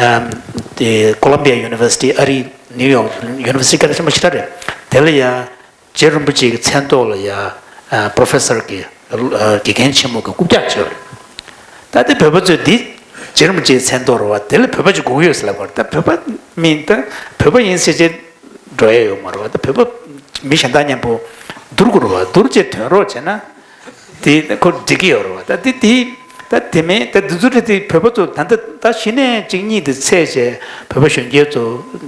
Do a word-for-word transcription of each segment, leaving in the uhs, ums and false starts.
ཨམ། དེ་ཀོ་ལམ་བི་ཡ་ཡུ་ནི་ཝར་སི་ཊི། ཨ་རིའི་ནིའུ་ཡོག་ཡུ་ནི་ཝར་སི་ཊི། སྐད་གྲགས་ཆེན་པོ་ཞེ་དྲག་རེད། དེ་ལ་ཡ་རྗེ་རིན་པོ་ཆེ་གི་མཚན་ཐོག་ལ་ཡ་ཨ་པོ་རོ་ཕེ་སར་གི་ཨ་དགེ་རྒན་ཆེན་མོ་གི་རྐུབ་བཀྱག་བྱས་པ་རེད། ད་དེ་བོད་པ་ཚོས་འདི་རྗེ་རིན་པོ་ཆེའི་མཚན་ཐོག་རེད་བ། དེ་ལ་བོད་པ་ཅིག་དགོས་ཀྱི་ཡོད་ཟེར་ལབ་པ་རེད། ད་བོད་པ་མིན། ད་བོད་པ་ཡིན་ཟེར་བྱས་འགྲོ་ཡ་ཡོད་མ་རེད་བ། ད་བོད་པ་མི་གཞན་དག་མཉམ་པོ་བསྡུར་དགོས་རེད་བ། བསྡུར་བྱས་དོན་རོགས་བྱས་ན། དེ་ཁོ་འགྲིག་གི་ཡོད་རེད་བ། ད་དེ་དེ་ད་དེ་མིན། ད་འདི་ཚོ་རེད། དེ་བོད་པ་ཚོ་ད་ལྟ་ད་གཞི་ནས་གཅིག་གཉིས་དེ་ཚད་བྱས་བོད་པ་གཞོན་སྐྱེས་ཚོ་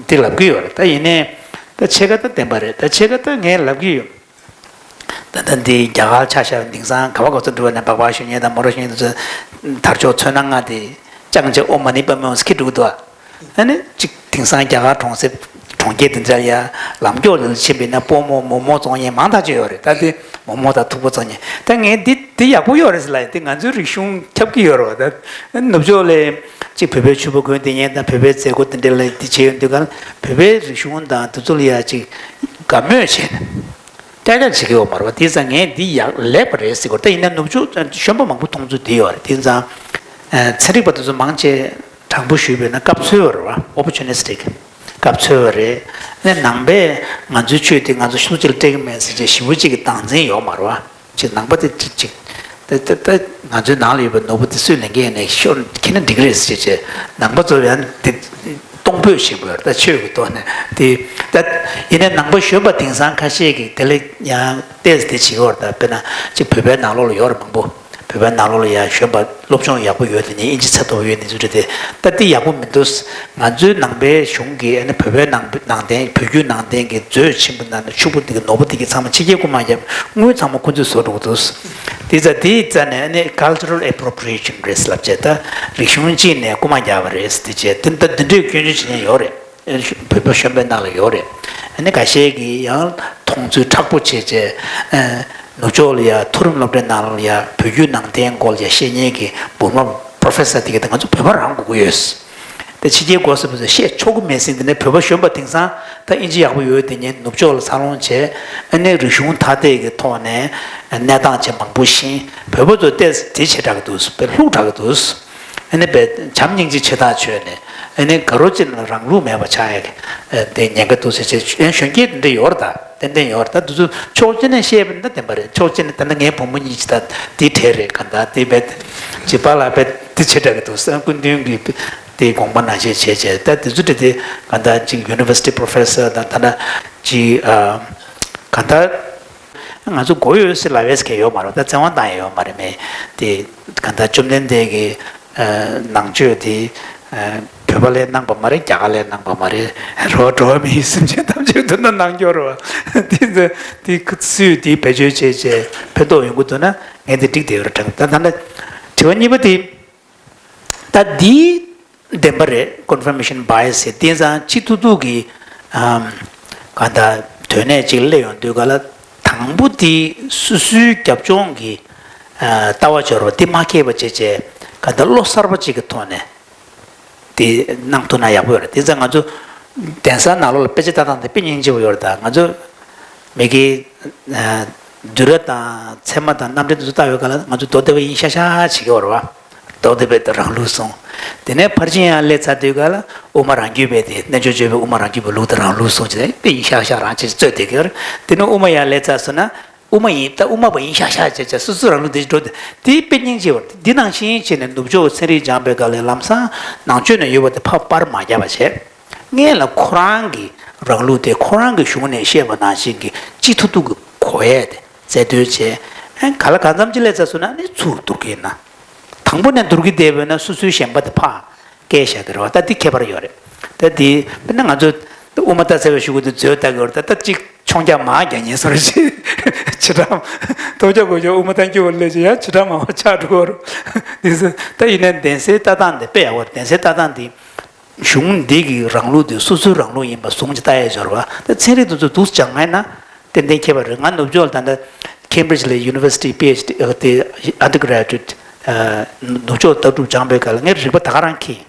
འདི་ལབ་གི་ཡོད་རེད། ད་ཡིན་ནའི་ད་ཕྱེད་ཀ་ད་བདེན་པ་རེད། ད་ཕྱེད་ཀ་ད་ངས་ལབ་གི་ཡོད། ད་ལྟ་འདི་རྒྱ་གར་ཆ་བཞག་དེང་སང་ག་བ་ག་ཚོད་འགྲོ་བ་ནས་སྦག་སྦག་གཞོན་སྐྱེས་དང་མོ་རོ་གཞོན་སྐྱེས་དེ་ཚོ་དར་ལྕོག་ཚོན་སྣ་ལྔ་དེ་ཅང་ཅེ་ཨོཾ་མ་ཎི་པདྨེ་ཧཱུྃ་ཟེར་གྱི་འགྲོ་གི་འདུག་ཨ། ཨ་ནི་གཅིག་དེང་སང་རྒྱ་གར་གྲོང་གསེབ་གྲོང་ཁྱེར་དེ་འདྲ་ཡ་ལམ་མགྱོགས་ལ་ཕྱིན་པ་ཡིན་ན་སྤོ་མོ་མོག་མོག་བཙོང་མཁན་མང་ཐག་ཆོད་ཡོད་རེད། ད་དེ་མོག་མོག་དང་ཐུག་པ་བཙོང་མཁན། ད་ངས་འདི་འདི་ཡག་པོ་ཡོད་རེད་ཟེར་ལབ་ཡ། དེ་ང་ཚོའི་རིག་གཞུང་ཁྱབ་ཀྱི་ཡོད་རེད་བ། ད་ནུབ་ཕྱོགས་ལ་གཅིག་བོད་པའི་ཕྱུ་པ་གོན་བསྡད་མཁན་དང་བོད་པའི་མཛད་སྒོ་དེ་འདྲ་ལ་འདི་བྱས་ཡོང་དུས་ག་ལ་བོད་པའི་རིག་གཞུང་དང་དེ་ཚོ་ལ་ཡ་གཅིག་དགའ་མོས་བྱས་ནས། ཀྱག་ཀྱག་བྱེད་ཀྱི་ཡོད་མ་རེད་བ། དེ་ཙང་ངས་འདི་ཡག་ལེགས་པ་རེད་ཟེར་གྱི་ཡོད་རེད། ད་ཡིན་ན་ནུབ་ཕྱོགས་གཞོན་པ་མང་པོ་མཐོང་ཚུལ་དེ་ཡོད་རེད། དེ་ཙང་ཨ་ཚན་རིག་པ་དེ་ཚོ་མང་ཆེ་དྲང་པོ་ཞུས་པ་ཡིན་ན་སྐབས་འཚོལ་བ་རེད་བ། ཨོ་པོར་ཅུ་ནི་སི་ཊིག་སྐབས་འཚོལ་བ་རེད། ཨ་ནི་ནང་པས་ང་ཚོའི་ཆོས་འདི་ང་ཚོ་ཤུགས་ཆེ་ལ་སྤྲད་ཀྱི་མེད་ཟེར་བྱས་ཞེ་པོ་ཅིག་གི་སྡང་འཛིན་ཡོད་མ་རེད་བ། ཅིག་ནང་པ་དེ་ཅིག་ཅིག་ད་ད་ད་ང་ཚོའི་ནང་ལ་ཡོད་པའི་ནོར་བུ་དེ་སུས་ལེན་གྱི་ཡིན་ནའི་ཤོར་ཁྱེད་ན་འགྲིག་གི་རེད་ཟེར་བྱས་ནང་པ་ཚོ་ཡང་དེ། གཏོང་ཕོད་བྱེད་དགོས་རེད། ད་ཆོས་ཀྱི་ཐོག་ནས་དེ། ད་ཡིན་ནའི་ནང་པ་གཞོན་པ་དེང་སང་ཁ་ཤས་ཀྱིས་དེ་ལ་ཡང་ཏོག་ཙམ་དེ་བྱེད་ཀྱི་ཡོད་རེད། ད་དཔེར་ན་ཅིག་བོད་པའི་ནང་ལོགས་ལ་ཡོད་རེད་མང་པོ། བོད་པའི་ནང་ལོགས་ལ་ཡང་གཞོན་པ་སློབ་སྦྱོང་ཡག་པོ་ཡོད་དེ་ནི་ཨིན་ཇི་ཚད་མཐོ་པོ་ཡོད་ནི་ཚོ་རེད་དེ། ད་དེ་ཡག་པོ་མི་འདུག་ང་ཚོའི་ནང་པའི་གཞུང་གིས་ཨ་ནི་བོད་པའི་ནང་ནང་བསྟན་བོད་བརྒྱུད་ནང་བསྟན་གྱི་མཛོད་ཆེན་པོ་ནང་ནས་ཕྱུག་པོ་དེ་གི་ནོར་བུ་དེ་གི་ཚང་མ་ཕྱི་རྒྱལ་རྐུ་མ་བརྒྱབ། དངུལ་ཚང་མ་ཁོ་ཚོས་བཟོ་འགྲོ་གི་འདུག་དེ་ཙ་དེའི་རྩ་ནས་ཨ་ནི་cultural appropriation རེད་ལབ་བྱས། ད་རིག་གཞུང་གཅིག་ནས་རྐུ་མ་བརྒྱབ་པ་རེད་དེ་བྱས། དེ་ད་འདི་འདྲའི་སྐྱོན་བརྗོད་བྱེད་མཁན་ཡོད་རེད། བོད་པ་གཞོན་པའི་ནང་ལ་ཡོད་རེད། ཨ་ནི་འགའ་ཤས་ཀྱིས་ཡང་མཐོང་ཚུལ་མཁྲེགས་པོ་བྱས་བྱས། ཨ་ནུབ་ཕྱོགས་ལ་ཡ་མཐོ་རིམ་སློབ་གྲྭའི་ནང་ལ་ཡ་བོད་བརྒྱུད་ནང་བསྟན་སྐོར་ལ་ཡ་བཤད་མཁན་གྱི་འབུམ་རམས་པོ་རོ་ཕེ་སར་དེ་ག་དེ་ང་ཚོ་བོད་པ་རང་དགོས་ཀྱི་ཡོད། དེ་ཕྱི་རྒྱལ་གོ་ས་བོད་ས་བཤད་ཆོག་གི་མེད་ཟེར། དེ་ནས་བོད་པ་གཞོན་པ་དེང་སང་ད་ཨིན་ཇི་ཡག་པོ་ཡོད་དེ་ངས་ནུབ་ཕྱོགས་ལ་འཚར་ལོངས་བྱས། ཨ་ནི་རིག་གཞུང་ཐ་དད་ཀྱི་ཐོག་ནས་གནས་སྟངས་བྱས་མང་པོ་ཤེས། བོད་པ་ཚོ་ཏོག་ཙམ་དེ་བྱེད་དྲག་གི་འདུག་དཔེ་ལྷུག་དྲག་གི་འདུག་ཨ་ནི་དཔེ་བྱམས་སྙིང་རྗེ་ཆེ་ཐག་ཆོད་ནས། ཨ་ནི་ག་རོ་ཅིག་ན་རང་ལུགས་མེད་པ་ཆགས་ཡ་གི་དེ་ཉེན་ཁ་འདུག་ཟེར་བྱས། གཞོན་སྐྱེས་དེ་འདྲ་ཡོད་རེད། ད་ཏན་ཏན་ཡོད་རེད། ད་དེ་ཚོ་ཕྱོགས་གཅིག་ནས་བཤད་པ་ཡིན་ན་བདེན་པ་རེད། ཕྱོགས་གཅིག་ནས་ད་ལྟ་ངའི་བུ་མོ་གཉིས་ཀྱིས་ད་དེ་གྲས་རེད། ག་ད་དེ་བས་ཅི་པ་ལ་བས་དེ་བྱེད་དྲག་གི་འདུག་སྐུ་མདུན་གྱི་དེ་དགོངས་པ་ནང་བཞིན་བྱས་བྱས། ད་དེ་ཚོ་དེ་དེ་ག་ད་ཅིག་university professor དང་ད་ལྟ་ཅིག་ཨ་ག་ད་ང་ཚོ་མགོ་ཡོད་ཟེར་ལབ་ཡས་གལ་ཡོད་མ་རེད། ད་བཙན་དབང་བཏང་ཡས་ཡོད་མ་རེད། མེད་དེ་ག་ད་བཅོམ་ལྡན་འདས་ཀྱི་ནང་ཆོས་དེ་བོད་པ་ལས་གནང་པ་མ་རེད། རྒྱ་གར་ལས་གནང་པ་མ་རེད། རོ་འགྲོ་བ་མིའི་སེམས་ཅན་ཐམས་ཅད་མདུན་ན་གནང་སྐྱོར་རོ། དེ་ཚོ་དེ་སུས་དེ་བེད་སྤྱོད་བྱས་བྱས་ཕན་ཐོགས་ཡོང་གི་འདུག་ན་ངས་དེ་འགྲིག་བསྡད་ཡོད་རེད་དྲན། ད་ད་ལྟ་དྲི་བ་གཉིས་པ་དེ། ད་འདི་བདེན་པ་རེད། confirmation bias ཟེར། དེང་སང་སྤྱི་ཐུབ་ཐུབ་ཀྱི་ཨམ་གང་ལྟར་དོན་གནད་ཅིག་སླེབས་ཡོང་དུས་ག་ལ་དང་པོ་དེ་སོ་སོའི་རྒྱབ་ལྗོངས་ཀྱི་ཨ་ལྟ་བ་འབྱོར་བ་དེ་མ་ཁེལ་བ་བྱས་བྱས། གང་ལྟར་བློ་གསར་པ་ཅིག་གི་ཐོག་ནས་དེ་གནང་ཐུབ་ན་ཡག་པོ་ཡོད་རེད། དེང་སང་ང་ཚོ་གདན་ས་ནང་ལོགས་ལ་དཔེ་ཆ་ལྟ་སྟངས་དེ་དཔེ་སྙིང་རྗེ་པོ་ཡོད་རེད། ད་ང་ཚོ་མི་གི་ཨ་བསྡུས་གྲྭ་དང་ཚད་མ་དང་རྣམ་འགྲེལ་དེ་ཚོ་ལྟ་བའི་སྐབས་ལ་ང་ཚོ་མདོ་སྡེ་པ་ཡིན་ཤག་ཤག་བྱེད་ཀྱི་ཡོད་རེད་བ། མདོ་སྡེ་པའི་རང་ལུགས་གསུང་། དེ་ནས་ཕར་ཕྱིན་ཡར་སླེབས་ཚར་དུས་སྐབས་ལ་དབུ་མ་རང་རྒྱུད་པའི་དེ་རྣལ་འབྱོར་སྤྱོད་པའི་དབུ་མ་རང་རྒྱུད་པའི་ལུགས་དེ་རང་ལུགས་གསུང་བྱས་ནས་དཔེ་ཡིན་ཤག་ཤག་རང་ཅིག་རྩོད་བསྡད་ཀྱི་ཡོད་རེད། དེ་ནས་དབུ་མ་ཡར་སླེབས་ཚར་སོང་ན་དབུ་མ་ཡིན། ད་དབུ་མ་པ་ཡིན་ཤག་ཤག་བྱས་བྱས་སོ་སོའི་རང་ལུགས་དེ་འགྲོ་དེ་དེ་དཔེ་སྙིང་རྗེ་བ་རེད། འདི་ནང་བཞིན་བྱས་ནས་ནུབ་ཕྱོགས་ཚན་རིག་སྦྱངས་པའི་སྐབས་ལ་ལམ་སང་ནང་ཆོས་ནང་ཡོད་པ་དེ་ཕར་པར་མ་བརྒྱབ་པ་བྱས། སྔོན་ལ་ཁོ་རང་གི་རང་ལུགས་དེ་ཁོ་རང་གི་གཞུང་ནས་བཤད་པ་ནང་བཞིན་གྱི་སྤྱི་ཐུབ་ཐུབ་ཀྱི་གོ་ཡས་དེ་རྩལ་འདོན་བྱས། ཨ་ག་ལ་གང་འཚམ་ཅིག་སླེབས་ཚར་སོང་ན་ནི་ཚུར་བསྡུར་གྱི་ཡིན་ན། དང་པོ་ནས་བསྡུར་གྱི་བསྡད་པ་ཡིན་ན་སོ་སོའི་ཞེན་པ་དེ་ཕར་བསྐྱལ་བཞག་གི་རེད་བ། ད་འདི་ཁྱད་པར་ཡོད་རེད། ད་འདི་དཔེར་ན་ང་ཚོ་དབུ་མ་ལྟ་ཚར་བའི་གཞུག་གུ་དེ་མཛོད་ལྟ་གི་ཡོད་རེད། ད་ད་གཅིག་མཆོང་རྒྱག་མར་རྒྱག་ཉན་སོང་རེད། ཅི་ཕྱི་དྲང་ཐོབ་རྒྱ་གོ་རྒྱ་དབུ་མ་ཐང་རྒྱུ་བ་སླེབས་ཅིག་ཡང་ཕྱི་དྲང་མ་བ་ཆགས་འགྲོ་གི་རེད། འདི་ཚོ་ད་ཡིན་ནའི་གདན་སའི་ལྟ་སྟངས་དེ་དཔེ་ཡག་པོ་རེད། གདན་སའི་ལྟ་སྟངས་དེ། གཞུང་འདི་གི་རང་ལུགས་དེ་སོ་སོའི་རང་ལུགས་ཡིན་པ་བཟུང་ཅིག་ལྟ་ཡས་འབྱོར་བ། ད་ཚན་རིག་དེ་ཚོ་འདུག་སྦྱང་ང་ཡིན་ན་ཏན་ཏན་ཁྱད་པར་རེད། ང་ནུབ་ཕྱོགས་ལ་ད་ལྟ་Cambridge ལ་University PhD ཨ་དེ་undergraduate ཨ་ནུབ་ཕྱོགས་ལྟ་གྲུབ་སྦྱངས་པའི་སྐབས་ལ་ངས་རིག་པ་ད་ག་རང་ཁྱེར།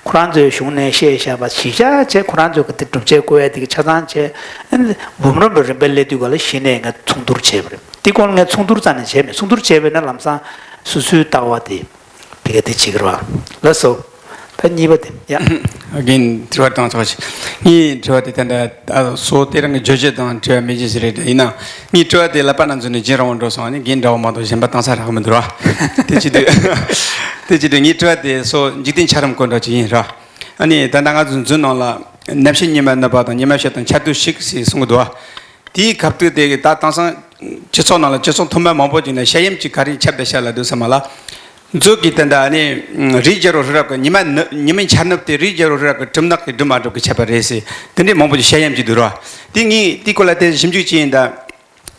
ཁོ་རང་ཚོའི་གཞུང་ནས་བཤད་བཞག་པ་གཞི་བཞག་བྱས། ཁོ་རང་ཚོས་ག་དེ་སྒྲུབ་བྱེད་བཀོད་ཡ་དེ་གི་ཆ་ཚང་བྱས། ཨ་ནི་འབུམ་རམས་པའི་རིམ་པ་སླེབས་དུས་སྐབས་ལ་གཞི་ནས་ངས་མཚུངས་བསྡུར་བྱས་པ་རེད། དེ་སྐོར་ལ་ངས་མཚུངས་བསྡུར་རྩ་ནས་བྱས་མེད། མཚུངས་བསྡུར་བྱས་པ་ཡིན་ན་ལམ་སང་སོ་སོའི་ལྟ་བ་དེ། དེ་ག་དེ་བྱེད་ཀྱི་རེད་བ། ལགས་སོ། ད་གཉིས་པ་དེ་ཡ། རྒན་དྲི་བ་བཏང་ཆོག་ཅིག་ངའི་དྲི་བ་དེ་ད་ལྟ་སོ་དེ་རང་གི་བརྗོད་གཞི་དང་འབྲེལ་བ་མེད་ཅིག་ཞིག་རེད། ཡིན་ནའང་ངའི་དྲི་བ་དེ་ལབ་པ་ན་འཛུལ་ནས་རྒྱུན་རིང་བོ་འགྲོ་སོང་ནས་རྒན་འདྲ་བོ་མ་གཏོགས་གཞན་པ་བཏང་ས་རག་མི་འདུག་ར། དེ་བྱེད་དུས་དེ་བྱེད་དུས་ངའི་དྲི་བ་དེ་སོ་འཇིག་རྟེན་འཆར་རིམ་སྐོར་འདྲ་ཅིག་ཡིན་ར། ཨ་ནི་ད་ལྟ་ང་ཚོ་འཛུལ་ནང་ལ་ནམ་ཕྱེད་ཉི་མ་ནུབ་པ་དང་ཉི་མ་ཕྱེད་དང་ཆར་དུས་ཤིག་ཞེས་གསུང་གི་འདུག་བ། དེའི་སྐབས་དུས་དེ་གི་ད་དེང་སང་སྤྱི་ཚོགས་ནང་ལ་སྤྱི་ཚོགས་མཐོ་དམན་མང་པོ་ཅིག་ནས་བཤད་ཡམ་ཅིག་ག་རེ་ཁྱབ་བསྡད་ཤག་ལབ་དུས་ཙམ་པ་ལ། མཛོད་ཀྱི་དེ་འདྲ་ནི་རིགས་རྒྱལ་རོ་རི་རབ་ཀྱི་ཉི་མ་ནུབ་ཉི་མའི་འཆར་ནུབ་དེ་རིགས་རྒྱལ་རོ་རི་རབ་ཀྱི་གྲིབ་ནག་གིས་སྒྲིབ་མ་གྲུབ་ཀྱི་ཁྱབ་པ་རེད་ཟེར་དེ་འདྲའི་མང་པོ་ཅིག་བཤད་ཡམ་ཅིག་འདུག་ར། དེ་ངས་དེའི་སྐོར་ལ་དེ་ཞིབ་འཇུག་བྱས་ཡིན་ད།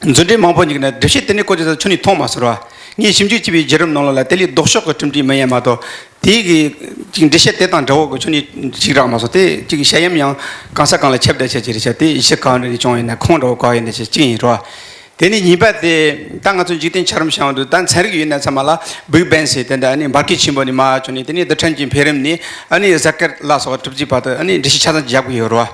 མཛོད་འགྲེལ་མང་པོ་ཅིག་ནས་སྒྲུབ་བྱེད་དེ་འདྲའི་སྐོར་ཅིག་ད་ཁྱོན་ནས་མཐོང་མ་སོང་ར། ངས་ཞིབ་འཇུག་བྱས་པའི་བརྒྱུད་རིམ་ནང་ལོགས་ལ་དེ་ལས་ལྡོག་ཕྱོགས་ཀྱི་གྲུབ་འབྲས་མི་ཡོང་མ་གཏོགས། དེ་གི་ཅིག་འགྲེལ་བཤད་དེ་དང་འདྲ་བོ་གི་ཁྱོན་ནས་ཅིག་རག་མ་སོང་། དེ་ཅིག་བཤད་ཡམ་ཡང་གང་ས་གང་ལ་ཁྱབ་བསྡད་ཆ་ཅིག་རེད་ཤག་དེ་གཞི་གང་རེ་བྱུང་ཡིན་ན་ཁུངས་འདྲ་བོ་གང་ཡིན་ན་ཅིག་ཅིག་ཡིན་རོ། དེ་ནས་གཉིས་པ་དེ་ད་ང་ཚོ་འཇིག་རྟེན་འཆར་རིམ་བྱང་དུ་ད་ཚན་རིག་ཡོད་ན་ཚང་མ་ལ་བིག་བེང་ཟེར་དེ་འདྲ་ནི་འབར་གས་ཆེན་པོ་ནས་མར་བྱུང་ནས་དེ་ནས་རྡུལ་ཕྲན་གྱི་འཕེལ་རིམ་ནས་ཨ་ནི་གཟའ་སྐར་ལ་སོགས་གྲུབ་རྗེས་བར་དུ་ཨ་ནི་འགྲེལ་བཤད་ཆ་ཚང་བརྒྱབ་གི་ཡོད་རོ།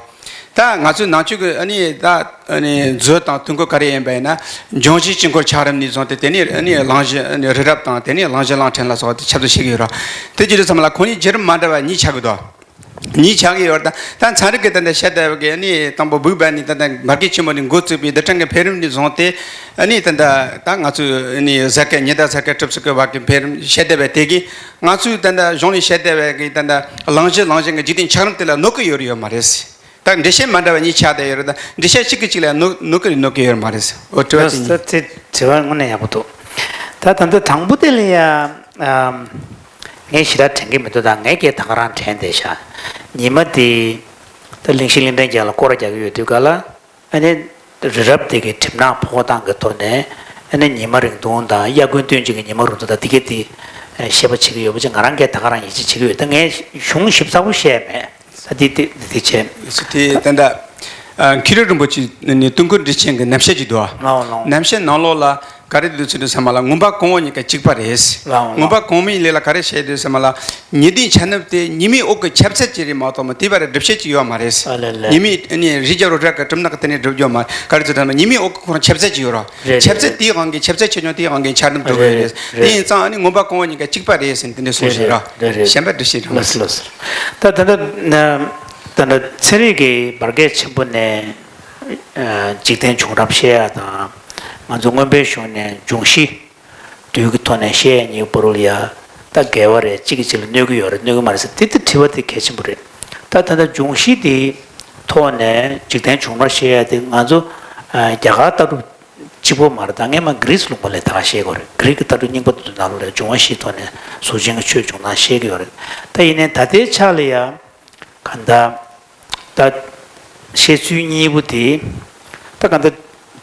ད་ང་ཚོའི་ནང་ཆོས་ཀྱི་ཨ་ནི་ད་ཨ་ནི་མཛོད་དང་དུས་འཁོར་ག་རེ་ཡིན་པ་ཡིན་ན་འབྱུང་བཞིའི་དཀྱིལ་འཁོར་འཆར་རིམ་ནས་བཟུང་སྟེ་དེ་ནས་ཨ་ནི་གླང་བཞི་ཨ་ནི་རི་རབ་དང་དེ་ནས་གླང་བཞི་གླང་ཕྲན་ལ་སོགས་དེ་ཁྱབ་བསྒྲགས་བྱེད་ཀྱི་ཡོད་རེད། དེ་བྱེད་དུས་ཙམ་ལ་ཁོང་གཉིས་བརྒྱུད་རིམ་མ་འདྲ་བ་གཉིས་ཆགས་ཀྱི་འདུག་གཉིས་ཆགས་ཀྱི་ཡོད་རེད། ད་ད་ཚན་རིག་གི་ད་ལྟ་བཤད་བསྡད་པ་གི་ཨ་ནི་དང་པོ་བིག་བེང་ནས་ད་ལྟ་འབར་གས་ཆེན་པོ་ནས་འགོ་བཙུགས་པའི་རྡུལ་ཕྲན་གྱི་འཕེལ་རིམ་ནས་བཟུང་སྟེ་ཨ་ནི་ད་ལྟ་ད་ང་ཚོའི་ཨ་ནི་གཟའ་སྐར་ཉི་ཟླ་གཟའ་སྐར་གྲུབ་ཚུལ་གྱི་བར་གྱི་འཕེལ་རིམ་བཤད་བསྡད་པ་དེ་གིས་ང་ཚོའི་ད་ལྟ་གཞུང་ནས་བཤད་བསྡད་པ་གི་ད་ལྟ་གླང་བཞི་གླང་བཞི་གི་འཇིག་རྟེན་འཆར་རིམ་དེ་ལ་གནོད་ཀྱི་ཡོད་རེད་ཡོད་མ་རེད། ད་འགྲེལ་བཤད་མ་འདྲ་བ་གཉིས་ཆགས་བསྡད་ཡོད་རེད། ད་འགྲེལ་བཤད་གཅིག་གིས་གཅིག་ལ་གནོད་གནོད་ཀྱི་རེད་གནོད་ཀྱི་ཡོད་མ་རེད། འོ་དྲི་བ་དེ་ལགས་སོ། གཉིས། དེ་དྲི་བ་དངོས་གནས་ཡག་པོ་འདུག་ད་ད་ལྟ་དང་པོ་དེ་ལ་ཡ་ཨམ། ངས་ཞེ་དྲག་དྲན་གྱི་མི་འདུག་ད་ངས་ཀྱང་ད་ག་རང་དྲན་བསྡད་ཤག་ཉི་མ་དེ་ད་གླིང་བཞི་གླིང་ཕྲན་བརྒྱད་ལ་སྐོར་ར་རྒྱག་གི་ཡོད་དུས་ག་ལ། ཨ་ནི་རི་རབ་དེ་གའི་གྲིབ་ནག་ཕོག་སྟངས་ཀྱི་ཐོག་ནས་ཨ་ནི་ཉི་མ་རིང་ཐུང་དང་དབྱར་དགུན་སྟོན་དཔྱིད་ཀྱི་ཉི་མ་རིང་ཐུང་དང་དེ་གའི་དེ་ཤེས་པ་བྱེད་ཀྱི་ཡོད་པ་ཅིག་ང་རང་གིས་ད་ག་རང་ཡིད་ཆེས་བྱེད་ཀྱི་ཡོད། ད་ངས་གཞུང་ཞིབ་ཚགས་པོ་བཤད་མེད། ད་དེ་དེ་དེ་བྱས། དེ་ད་ལྟ་ཨ་མཁས་གྲུབ་རིན་པོ་ཆེ་ནས་དུས་འཁོར་འགྲེལ་ཆེན་གྱི་རྣམ་བཤད་ཅིག་འདུག་ཨ། ལའོ་ལའོ། རྣམ་བཤད་ནང་ལོགས་ལ་ག་རེ་འདུག་ཟེར་དུས་ཙམ་པ་ལ་མངོན་པ་གོང་འོག་གཉིས་ཀ་གཅིག་པ་རེད། ལའོ་ལའོ། མངོན་པ་གོང་མའི་ལས་ལ་ག་རེ་བཤད་དུས་ཙམ་པ་ལ་ཉི་ཟླའི་འཆར་ནུབ་དེ་ཉི་མའི་འོག་གི་ཁྱབ་ཚད་ཅིག་རེད་མ་གཏོགས་མ་དེ་བར་སྒྲུབ་བྱེད་ཅིག་ཡོད་མ་རེད། ཨ་ལེ་ལེ། ཉི་མའི་ཨ་ནི་རིགས་རྒྱལ་རོ་ར་ག་གྲིབ་ནག་གི་དེ་ནས་སྒྲུབ་རྒྱུ་མ་ག་རེ་ཚོ་ད་ནི་ཉི་མའི་འོག་གི་ཁོ་རང་ཁྱབ་ཚད་ཅིག་ཡོད་ར། རེད་ཁྱབ་ཚད་རེད། དེའི་དབང་གིས་ཁྱབ་ཚད་ཆེ་ཆུང་དེའི་དབང་གིས་འཆར་ནུབ་འགྲོ་གི་རེད། རེད་དེ་རེད། ཡིན་ཙང་ཨ་ནི་མངོན་པ་གོང་འོག་གཉིས་ཀ་གཅིག་པ་རེད་ཟེར་ནས་དེ་འདྲ་གསུངས་རེད་ར། རེད་རེད། གཞན་པ་འགྲེལ་བཤད་རང་ལགས་སོ་ལགས་སོ། ད་ད་ལྟ་ད་ལྟ་ཚན་རིག་གི་འབར་གས་ཆེན་པོ་ནས་འཇིག་རྟེན་བྱུང་རབས་བཤད་ཡ་དང་ང་ཚོ་མངོན་པའི་གཞུང་ནས་འབྱུང་བཞི། རྡུལ་གྱི་ཐོག་ནས་བཤད་ཡ་གཉིས་པོ་རུ་ལ་ཡ་ད་འགལ་བ་རེད། གཅིག་གིས་གཅིག་ལ་གནོད་ཀྱི་ཡོད་རེད་གནོད་ཀྱི་མ་རེད་ཟེར་དེ་དེ་དྲི་བ་དེ་གལ་ཆེན་པོ་རེད། ད་ད་ལྟ་འབྱུང་བཞི་དེའི་ཐོག་ནས་འཇིག་རྟེན་བྱུང་བར་བཤད་ཡ་དེ་ང་ཚོ་རྒྱ་གར་ལྟ་གྲུབ་གཅིག་པོ་མ་རེད། ད་སྔས་མ་གྷི་རིས་ལུང་པ་ལས་ད་ག་བཤད་ཀྱི་ཡོད་རེད། གྷི་རིག་གི་ལྟ་གྲུབ་རྙིང་པ་དེ་ཚོ་ནང་ལོགས་ལ་འབྱུང་བ་བཞིའི་ཐོག་ནས་གཟུགས་ཅན་གྱི་ཆོས་བྱུང་སྟངས་བཤད་ཀྱི་ཡོད་རེད། ད་ཡིན་ནའི་ད་ལྟའི་ཆ་ལ་ཡ། གང་ལྟར། ད། བཤད་ཚུལ་གཉིས་པོ་དེ། ད་གང་ལྟར།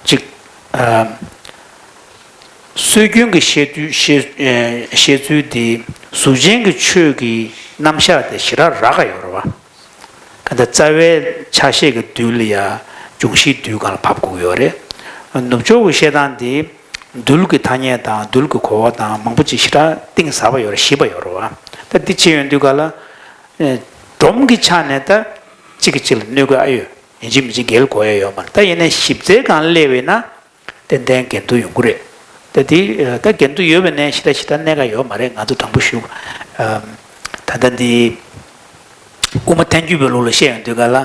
གཅིག་ཨ། སྲོལ་རྒྱུན་གྱི་བཤད་ཚུལ་བཤད་ཨ། བཤད་ཚུལ་དེ་གཟུགས་ཅན་གྱི་ཆོས་ཀྱི་རྣམ་གཞག་དེ་ཞེ་དྲག་རག་ག་ཡོད་རེད་བ། གང་ལྟར་རྩ་བའི་ཆ་ཤས་ཀྱི་རྡུལ་ལ་ཡ་འབྱུང་བཞིའི་རྡུལ་སྒང་ལ་བབས་དགོས་ཀྱི་ཡོད་རེད། ནུབ་ཕྱོགས་ཀྱི་བཤད་སྟངས་དེ་རྡུལ་གྱི་ཐ་སྙད་དང་རྡུལ་གྱི་གོ་བ་དང་མང་པོ་ཅིག་ཞེ་དྲག་གཏིང་ཟབ་པ་ཡོད་རེད་ཞིབ་པ་ཡོད་རེད་བ། ད་འདི་བྱས་ཡོང་དུས་ག་ལ། སྒྲོམ་གྱི་ཆ་ནས་ད་གཅིག་གིས་གཅིག་ལ་གནོད་ཀྱི་ཨ་ཡོད། ཡིན་གཅིག་མིན་གཅིག་འགལ་དགོས་ཡ་ཡོད་མ་རེད། ད་ཡིན་ནའི་ཞིབ་རྩལ་སྒང་སླེབས་པས་ན་ཏན་ཏན་འགལ་འདུ་ཡོང་གི་རེད། ད་དེ་ད་འགལ་འདུ་ཡོད་པ་ནས་ཞེ་དྲག་ཞེ་དྲག་གནད་འགག་ཡོད་མ་རེད། ང་ཚོ་དྲང་པོ་ཞུ། ད་ལྟ་འདི་དབུ་མ་ཐལ་འགྱུར་བའི་ལུགས་ལ་བཤད་ཡོང་དུས་ག་ལ་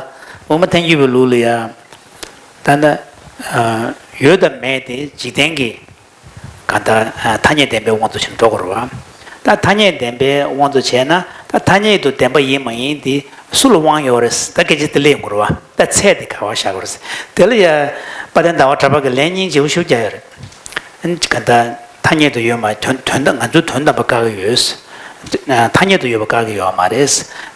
དབུ་མ་ཐལ་འགྱུར་བའི་ལུགས་ལ་ཡ་ད་ལྟ་ཡོད་དང་མེད་དེ་འཇིག་རྟེན་གྱི་གང་ལྟར་ཐ་སྙད་བདེན་པའི་དབང་དུ་བྱས་ནས་འགྲོ་དགོས་རེད་བ། ད་ཐ་སྙད་བདེན་པའི་དབང་དུ་བྱས་ན་ད་ཐ་སྙད་དུ་བདེན་པ་ཡིན་མ་ཡིན་དེ་སུ་ལ་དབང་ཡོད་རེད། ད་སྐད་ཆ་དེ་སླེབས་ཡོང་གི་རེད་བ། ད་ཚད་དེ་ག་པར་བཞག་དགོས་རེད། དེ་ལ་ཡ་དཔལ་ལྡན་ཟླ་བ་གྲགས་པ་གིས་ལན་སྙིང་རྗེ་པོ་ཞིག་བརྒྱབ་ཡོད་རེད། གང་ལྟར་ཐ་སྙད་དུ་ཡོད་མ་དོན་དོན་དམ་ང་ཚོའི་དོན་དམ་པ་བཀག་གི་ཡོད། ཐ་སྙད་དུ་ཡོད་པ་བཀག་གི་ཡོད་མ་རེད།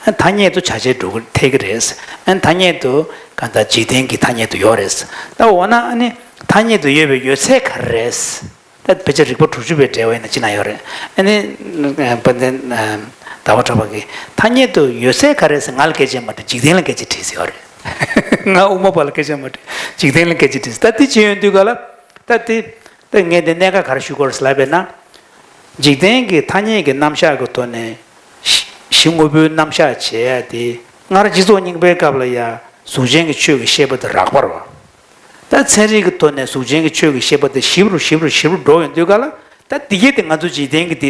ཐ་སྙད་དུ་བྱ་བྱེད་འགྲོ་གི་འཐད་ཀྱི་རེད། ཐ་སྙད་དུ་གང་ལྟར་འཇིག་རྟེན་གྱི་ཐ་སྙད་དུ་ཡོད་རེད། ད་འོ་ན་ཨ་ནི། ཐ་སྙད་དུ་ཡོད་པའི་ཡོད་ཚད་ག་རེ་རེད། ད་ཕལ་ཆེར་རིགས་པ་དྲུག་ཅུ་པའི་འགྲེལ་བ་ཡིན་ན་ཅི་ན་ཡོད་རེད། ཨ་ནི། དཔལ་ལྡན་ཟླ་བ་གྲགས་པ་གིས་ཐ་སྙད་དུ་ཡོད་ཚད་ག་རེ་ཟེར་ང་ལ་སྐད་ཆ་མ་དྲིས་འཇིག་རྟེན་ལ་སྐད་ཆ་དྲིས་ཟེར་ཡོད་རེད། ང་དབུ་མ་པ་ལ་སྐད་ཆ་མ་དྲིས་འཇིག་རྟེན་ལ་སྐད་ཆ་དྲིས་ཟེར། ད་དེ་བྱས་ཡོང་དུས་ག་ལ་ད་དེ་ད་ངས་འདི་གནད་འགག་ག་རེ་ཞུ་དགོས་རེད་ལབ་པས་ན། འཇིག་རྟེན་གྱི་ཐ་སྙད་ཀྱི་རྣམ་གཞག་གི་ཐོག་ནས་གཞི་དངོས་པོའི་རྣམ་གཞག་བྱེད་ཡ་དེ་སྔར་སྤྱི་ཚོགས་རྙིང་པའི་སྐབས་ལ་ཡ་གཟུགས་ཅན་གྱི་ཆོས་ཀྱི་བཤད་པ་དེ་རགས་པ་རེད་བ། ད་ཚན་རིག་གི་ཐོག་ནས་གཟུགས་ཅན་གྱི་ཆོས་ཀྱི་བཤད་པ་དེ་ཞིབ་རུ་ཞིབ་རུ་ཞིབ་རུ་འགྲོ་ཡོང་དུས་ག་ལ་ད་འདི་གས་དེ་ང་ཚོ་འཇིག་རྟེན་གྱི་དེ་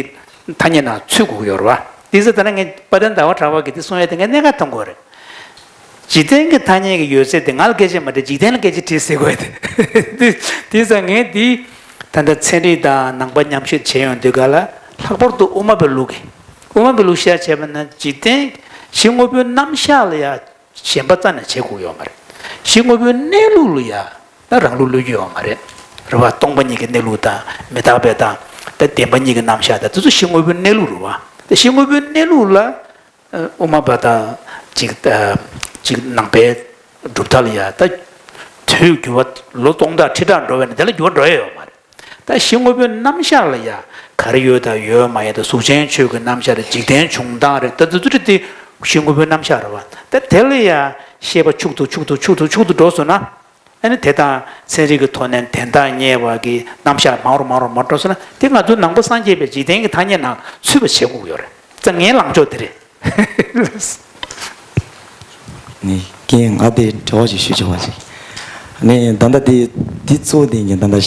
ཐ་སྙད་ནང་ཚུད་དགོས་ཀྱི་ཡོད་རེད་ དེ་ཚོ་ད་ནི་ངས་དཔལ་ལྡན་ཟླ་བ་གྲགས་པ་གིས་དེ་གསུང་ཡས་དེ་ངས་གནད་འགག་མཐོང་གི་ཡོད་རེད། འཇིག་རྟེན་གྱི་ཐ་སྙད་ཀྱི་ཡོད་ཚད་དེ་ང་ལ་སྐད་ཆ་མ་དྲིས། འཇིག་རྟེན་ལ་སྐད་ཆ་དྲིས་ཟེར་དགོས་ཡ་དེ། དེ་དེ་ཙང་ངས་འདི་ད་ལྟ་ཚན་རིག་དང་ནང་པ་མཉམ་བཤད་བྱས་ཡོང་དུས་ག་ལ་ལྷག་པར་དུ་དབུ་མ་པའི་ལུགས་ཀྱི། དབུ་མ་པའི་ལུགས་བཤད་བྱས་པ་ན་འཇིག་རྟེན་གཞི་དངོས་པོའི་རྣམ་གཞག་ལ་ཡ་ཞེན་པ་རྩ་ནས་བྱེད་དགོས་ཡོད་མ་རེད། གཞི་དངོས་པོའི་གནས་ལུགས་ལ་ཡ་ད་རང་ལུགས་བློས་རྒྱུ་ཡོད་མ་རེད། རེད་བ། སྟོང་པ་ཉིད་ཀྱི་གནས་ལུགས་དང་མི་རྟག་པའི་དང་། ད་བདེན་པ་གཉིས་ཀྱི་རྣམ་གཞག་དང་དེ་ཚོ་གཞི་དངོས་པོའི་གནས་ལུགས་རེད་བ། ད་གཞི་དངོས་པོའི་གནས་ལུགས་ལ་དབུ་མ་པ་དང་ཅིག་ཅིག་ནང་པའི་གྲུབ་མཐའ་ལ་ཡ་ད་དུས་འགྱུར་བ་ལོ་སྟོང་ཕྲག་ཁྲི་ཕྲག་འགྲོ་བས་ན་དེ་ལ་འགྱུར་བ་འགྲོ་ཡ་ཡོད་མ་རེད། ད་གཞི་དངོས་པོའི་རྣམ་གཞག་ལ་ཡ་ག་རེ་ཡོད་དང་ཡོད་མ་ཡོད་དང་གཟུགས་ཅན་ཆོས་ཀྱི་རྣམ་གཞག་རེད། འཇིག་རྟེན་བྱུང་སྟངས་རེད། ད་དེ་ཚོ་རེད་དེ་གཞི་དངོས་པོའི་རྣམ་གཞག་རེད་བ། ད་དེ་ལ་ཡ་ཤེས་པ་འཁྱུག་ཏུ་འཁྱུག་ཏུ་འཁྱུག་ཏུ་འཁྱུག་ཏུ་འགྲོ་སོང་ན། ཨ་ནི་དེ་དང་ཚན་རིག་གི་ཐོག་ནས་དོན་དག་རྙེད་པ་གི་རྣམ་གཞག་མང་རུ་མང་རུ་མར་འགྲོ་སོང་ན་དེ་ང་ཚོའི་ནང་པ་སངས་རྒྱས་པའི་འཇིག་རྟེན་གྱི་ཐ་སྙད་ནང་ཚུད་པ་བྱེད་དགོས་ཀྱི་ཡོད་རེད། ཙང་ངའི་ལངས་ཕྱོགས་དེ་རེད། ནི་རྐྱེན་ང་དེ་འདྲ་བ་ཞིག་ཞུ་ཆོག་པ་ཞིག་ནི་ད་ལྟ་དེ་དེ་གཙོ་བོ་དེ་ཡིན་ད་ལྟ་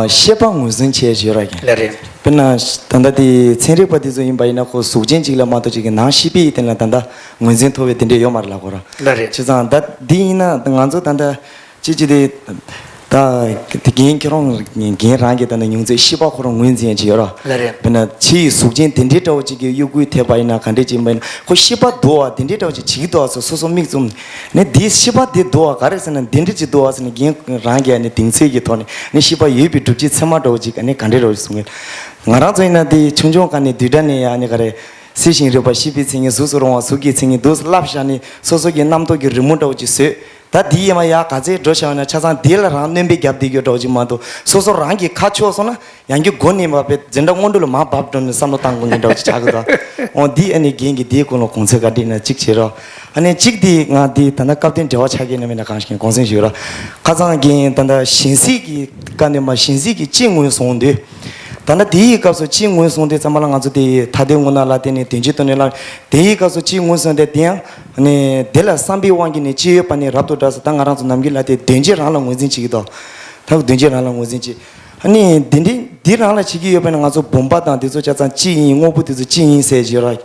ཤེས་པ་ངོས་འཛིན་བྱས་ཡོད་ར་ཀྱང་། ལགས་རེད། དཔེར་ན་ད་ལྟ་དེ་ཚན་རིག་པ་དེ་ཚོ་ཡིན་པ་ཡིན་ན་ཁོ་གཟུགས་ཅན་ཅིག་ལ་མ་གཏོགས་ཅིག་གི་ནང་ཤེས་པའི་སྟེང་ལ་ད་ལྟ་ངོས་འཛིན་ཐོབ་པའི་དེ་འདྲས་ཡོད་མ་རེད་ལ་ཁོ་ར། ལགས་རེད། བྱས་ཙང་ད་འདི་ཡིན་ན་ང་ཚོ་ད་ལྟ་ཅི་ཅི་དེ་ད་དེ་རྒན་ཁྱེད་རང་རྒན་རང་གི་ད་ནི་མྱོང་ཚད་ཤེས་པ་ཁོ་རང་ངོས་འཛིན་ཡང་ཅི་ཡོད་ར། ལགས་རེད། དཔེར་ན་ཕྱི་ཡི་གཟུགས་ཅན་དེ་འདྲའི་འདྲ་བོ་ཅིག་གི་དབྱུ་གུས་ཐེབས་པ་ཡིན་ན་ག་འདྲས་ཅིག་མ་ཡིན་ན་ཁོ་ཤེས་པ་འདུག་བ་དེ་འདྲའི་འདྲ་བོ་ཅིག་བྱེད་ཀྱི་འདུག་བ་ཟེར་སོ་སོ་མིག་བཙུམ་ནས་འདི་ཤེས་པ་འདི་འདུག་བ་ག་རེ་ཟེར་ན་འདི་འདྲས་ཅིག་འདུག་བ་ཟེར་ནས་རྒན་རང་གི་ཨ་ནི་གདེང་ཚོད་ཀྱི་ཐོག་ནས་ནི་ཤེས་པ་ཡོད་པའི་སྒྲུབ་བྱེད་ཚད་མ་འདྲ་བོ་ཅིག་ཨ་ནི་ག་འདྲས་འདྲ་བོ་ཅིག་གསུང་གི། ང་རང་ཚོ་ཡིན་ན་འདི་ཆུང་ཆུང་སྒང་ནས་བསྡུས་གྲྭ་ནས་ཡ་ཨ་ནི་ག་རེ། སྲིད་ཞིང་རིག་པ་ཤེས་པའི་མཚན་ཉིད། གཟུགས་སུ་རུང་བ་གཟུགས་ཀྱི་མཚན་ཉིད་འདུག་སེ་བསླབ་བཞག་ནས་སོ་སོ་གི་རྣམ་རྟོག་གི་རི་མོ་འདྲ་བོ་ཅིག་བཟོས། ད་འདི་ཡིན་མ་ཡ་ག་ཚད་འགྲོ་བྱ་བ་ན་ཆ་ཚང་འདི་ལ་རང་སྣོན་པའི་རྒྱབ་འདེགས་རྒྱུ་འདྲ་བོ་ཅིག་མ་གཏོགས་སོ་སོ་རང་གི་ཁ་ཕྱོགས་སོང་ན་ཡང་གི་མགོ་ནས་མ་བེད་འཛིན་གྲྭ་སྔོན་འགྲོ་ལ་མ་བབས་འགྲོ་ནས་བསམ་བློ་བཏང་དགོས་ངེས་འདྲ་བོ་ཅིག་ཆགས་ཀྱི་འདུག་འོ་འདི་ཨ་ནི་རྒན་གྱི་འདིའི་སྐོར་ལ་གོང་ཚད་ག་འདྲི་ན་གཅིག་བྱེད་རོགས། ཨ་ནི་གཅིག་འདི་ང་འདི་ད་ལྟ་སྐབས་དེ་འབྲེལ་བ་ཆགས་ཀྱི་ན་མིན་ན་གང་ཞིག་གོང་ཚད་ཞུས་རོགས། ཁ་སང་རྒན་ད་ལྟ་གཞན་སྲིད་ཀྱི་བཀའ་གནོན་མ་གཞན་སྲིད་ཀྱི་ཅི་ངོས་བཟུང་དུས། ད་ལྟ་དེའི་སྐབས་སུ་ཅི་ངོས་བཟུང་དུས་ཙམ་པ་ལ་ང་ཚོ་དེ་ཐ་དད་དངོས་རྣམས་ལ་བརྟེན་ནས་དོན་སྤྱི་དོན་ནས་ལ་དེའི་སྐབས་སུ་ཅི་ངོས་བཟུང་དེ་དེ་ཡང་ནི་དེ་ལ་བསམ་པའི་དབང་གིས་ནི་ཅི་ཡོད་པ་ནི་རབ་ཏུ་བསྒྲགས་སོ། ད་ང་རང་ཚོ་ནམ་རྒྱུན་ལ་དེ་དོན་སྤྱི་རང་ལ་ངོས་འཛིན་བྱེད་ཀྱི་འདུག་ད་དོན་སྤྱི་རང་ལ་ངོས་འཛིན་བྱེད། ཨ་ནི་འདི་འདྲི་འདི་རང་ལ་བྱེད་ཀྱི་ཡོད་པ་ནི་ང་ཚོ་བུམ་པ་དང་དེ་ཚོ་ཆ་ཚང་ཅི་ཡིན། དངོས་པོ་དེ་ཚོ་ཅི་ཡིན་ཟེར་བྱེད་རོགས།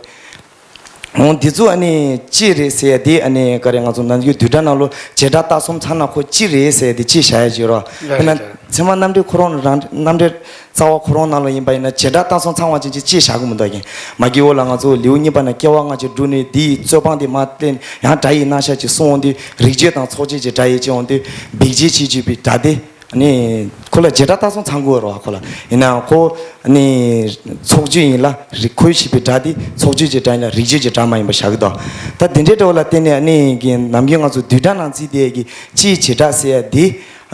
འོང་འདི་ཚོ་ཨ་ནི་ཅི་རེད་ཟེར་ཡ་དེ་ཨ་ནི་ག་རེ་ང་ཚོ་ནམ་རྒྱུན་བསྡུས་གྲྭ་ནང་ལོ་བྱེ་བྲག་ལྟ་གསུམ་ཚང་ན་ཁོ་ཅི་རེད་ཟེར་ཡ་དེ་ཅི་བྱ་ཡ་བྱེད་རོགས། དཔེར་ན་ཚད་མ་རྣམ་འགྲེལ་ཁོ་རང་རང་རྣམ་འགྲེལ་རྩ་བ་ཁོ་རང་ནང་ལོ་ཡིན་པ་ཡིན་ན་བྱེ་བྲག་ལྟ་གསུམ་ཚང་བ་ཅན་ཅི་ཅི་བྱ་གི་མི་འདུག་ཡིན་མ་གི་འོག་ལ་ང་ཚོ་ལེའུ་གཉིས་པ་ན་སྐྱེ་བ་སྔ་ཕྱི་བསྒྲུབས་ནས་དེའི་རྩོད་སྤང་དེ་མ་བསྟན་ཡང་སྒྲ་ཡི་རྣམ་གཞག་ཅིག་གསུངས་འོང་དུས་རིག་བྱེད་དང་ཚོགས་བྱེད་ཀྱི་སྒྲ་ཡི་ཅི་འོང་དུས་འབིགས་བྱེད་ཅིག་བརྗོད་པའི་སྒྲ་དེ། ནི་ཁོ་ལ་བྱེ་བྲག་ལྟ་གསུམ་ཚང་དགོས་རོ་ཁོ་ལ། ཡིན་ནའང་ཁོ་ནི་ཚོགས་བརྗོད་ཡིན་ལ་རིག་ཁོས་ཞེས་པའི་སྒྲ་དེ་ཚོགས་བརྗོད་ཀྱི་སྒྲ་ཡིན་ལ་རིག་བརྗོད་ཀྱི་སྒྲ་མ་ཡིན་པ་བཞག་གི་འདུག་ད་དེ་འདྲའི་འདྲ་བོ་ལ་བརྟེན་ནས་ནི་གི་ནམ་རྒྱུན་ང་ཚོ་བསྡུས་གྲྭ་ནང་བརྩིས་ཏེ་གི་སྤྱིའི་བྱེ་བྲག་ཟེར་ཡ་དེ་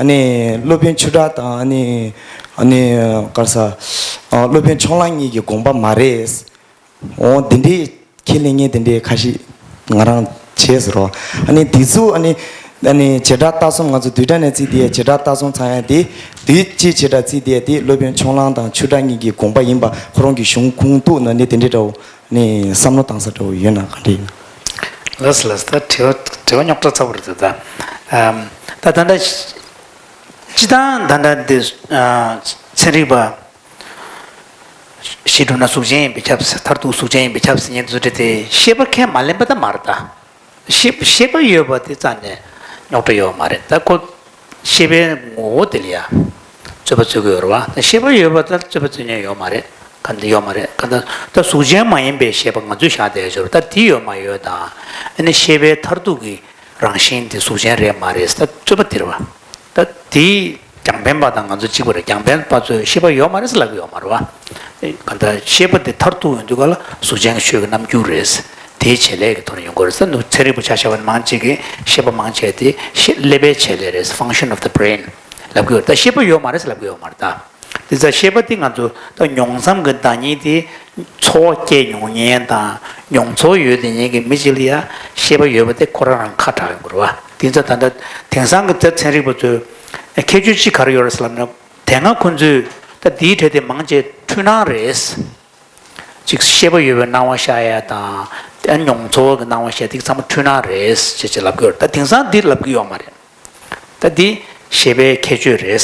ནི་སློབ་དཔོན་ཆུ་བྲག་དང་ནི་ནི་ག་རེ་ཟ་སློབ་དཔོན་ཕྱོགས་གླང་གཉིས་ཀྱི་དགོངས་པ་མ་རེད། འོ་འདི་འདྲའི་ཁས་ལེན་མཁན་དེ་འདྲའི་ཁ་ཤས་ང་རང་བྱས་ཟེར་རོ། ཨ་ནི་དེ་ཚོ་ཨ་ནི་ཨ་ནི་བྱེ་བྲག་ལྟ་གསུམ་ང་ཚོ་བསྡུས་གྲྭ་ནས་བརྩིས་དེ་བྱེ་བྲག་ལྟ་གསུམ་ཚང་ཡ་དེ་དུས་གཅིག་བྱེ་བྲག་བརྩིས་དེ་དེ་སློབ་དཔོན་ཕྱོགས་གླང་དང་ཆུ་བྲག་གཉིས་ཀྱི་དགོངས་པ་ཡིན་པ་ཁོ་རང་གི་གཞུང་ཁུངས་གཏུགས་ན་ནི་དེ་འདྲའི་འདྲ་བོ་ནི་བསམ་བློ་བཏང་ས་འདྲ་བོ་ཡོད་ན་ག་འདྲ་ཡིན། ལགས་སོ་ལགས་སོ། ད་དྲི་བ་དྲི་བ་རྙོག་དྲ་ཚ་པོ་རེད་ད། ད་ད་ལྟ། སྤྱི་བཏང་ད་ལྟ་འདི་ཚན་རིག་པ་ཞིག་བསྒྲུབས་ན་གཟུགས་ཅན་ཡིན་པས་ཁྱབ་ཟེར། མཐར་ཐུག་གཟུགས་ཅན་ཡིན་པས་ཁྱབ་ཟེར་མཁན་དེ་ཚོ་དེ་ཤེས་པ་ཁས་མ་ལེན་པ་ད་མ་རེད་ད། ཤེས་ཤེས་པ་ཡོད་པ་དེ་རྩ་ནས་རྙོག་དྲ་ཡོད་མ་རེད་ད་ཁོ། ཤེས་པའི་ངོ་བོ་དེ་ལ་ཡ་རྩོད་པ་རྩོད་ཀྱི་ཡོད་རེད་བ། ཤེས་པ་ཡོད་པ་ད་རྩོད་པ་རྩོད་མཁན་ཡོད་མ་རེད། ག་འདི་ཡོད་མ་རེད། ག་ད་ད་གཟུགས་ཅན་མ་ཡིན་པའི་ཤེས་པ་ང་ཚོས་བཞག་བསྡད་ཡོད་རེད་ད་དེ་ཡོད་མ་ཡོད་དང་། ཨ་ནི་ཤེས་པའི་མཐར་ཐུག་གི་རང་བཞིན་དེ་གཟུགས་ཅན་རེད་མ་རེད་ད་རྩོད་པ་དེ་རེད་བ། ད་དེ་རྒྱང་འཕེན་པ་དང་ང་ཚོ་གཅིག་པ་རེད། རྒྱང་འཕེན་པ་ཚོས་ཤེས་པ་ཡོད་མ་རེད་ཟེར་ལབ་ཀྱི་ཡོད་མ་རེད་བ། གང་ལྟར་ཤེས་པ་དེ་མཐར་ཐུག་ཡོང་དུས་ག་ལ་གཟུགས་ཅན་གྱི་ཆོས་ཀྱི་རྣམ་འགྱུར་རེད། དེའི་བྱེད་ལས་ཀྱི་ཐོག་ནས་ཡོང་གི་རེད་ཟེར་འདུག་ཚན་རིག་པ་ཆ་བཞག་པ་ནི་མང་ཆེ་གིས་ཤེས་པ་མང་ཆེ་དེ་ཤེས་ཀླད་པའི་བྱེད་ལས་རེད། function of the brain ལབ་ཀྱི་ཡོད་རེད། ད་ཤེས་པ་ཡོད་མ་རེད་ཟེར་ལབ་ཀྱི་ཡོད་མ་རེད་ད། དེ་ཚ་ཤེས་པ་དེ་ང་ཚོ་ད་མྱོང་མཚམས་ཀྱི་བདག་ཉིད་དེ་ཚོར་བ་སྐྱེས་མྱོང་མཁན་དང་མྱོང་ཚོར་ཡོད་དེ་ཉིད་ཀྱི་མི་གཅིག་ལ་ཡ་ཤེས་པ་ཡོད་པ་དེ་ཁོ་རང་རང་ཁ་གྲག་ཡོང་གི་རེད་བ། དེ་ཚ་ད་ལྟ་དེང་སང་གི་ད་ཚན་རིག་པ་ཚོས་ཁྱད་ཆོས་གཅིག་ག་རེ་ཡོད་རེད་ཟེར་ལབ་ན་དེ་སྔ་ཁོ་ཚོས་ད་དེའི་གྲས་དེ་མང་ཆེ་འཁྲུལ་སྣང་རེད། ཅིག་ཤེས་པ་ཡོད་པའི་སྣང་བ་ཤར་ཡ་དང་། དེ་མྱོང་ཚོར་གྱི་སྣང་བ་ཤར་ཡ་དེ་ཚང་མ་འཁྲུལ་སྣང་རེད་ཅེས་ཅེས་ལབ་ཀྱི་ཡོད་རེད། ད་དེང་སང་འདི་ལབ་ཀྱི་ཡོད་མ་རེད། ད་འདི་ཤེས་པའི་ཁྱད་ཆོས་རེད།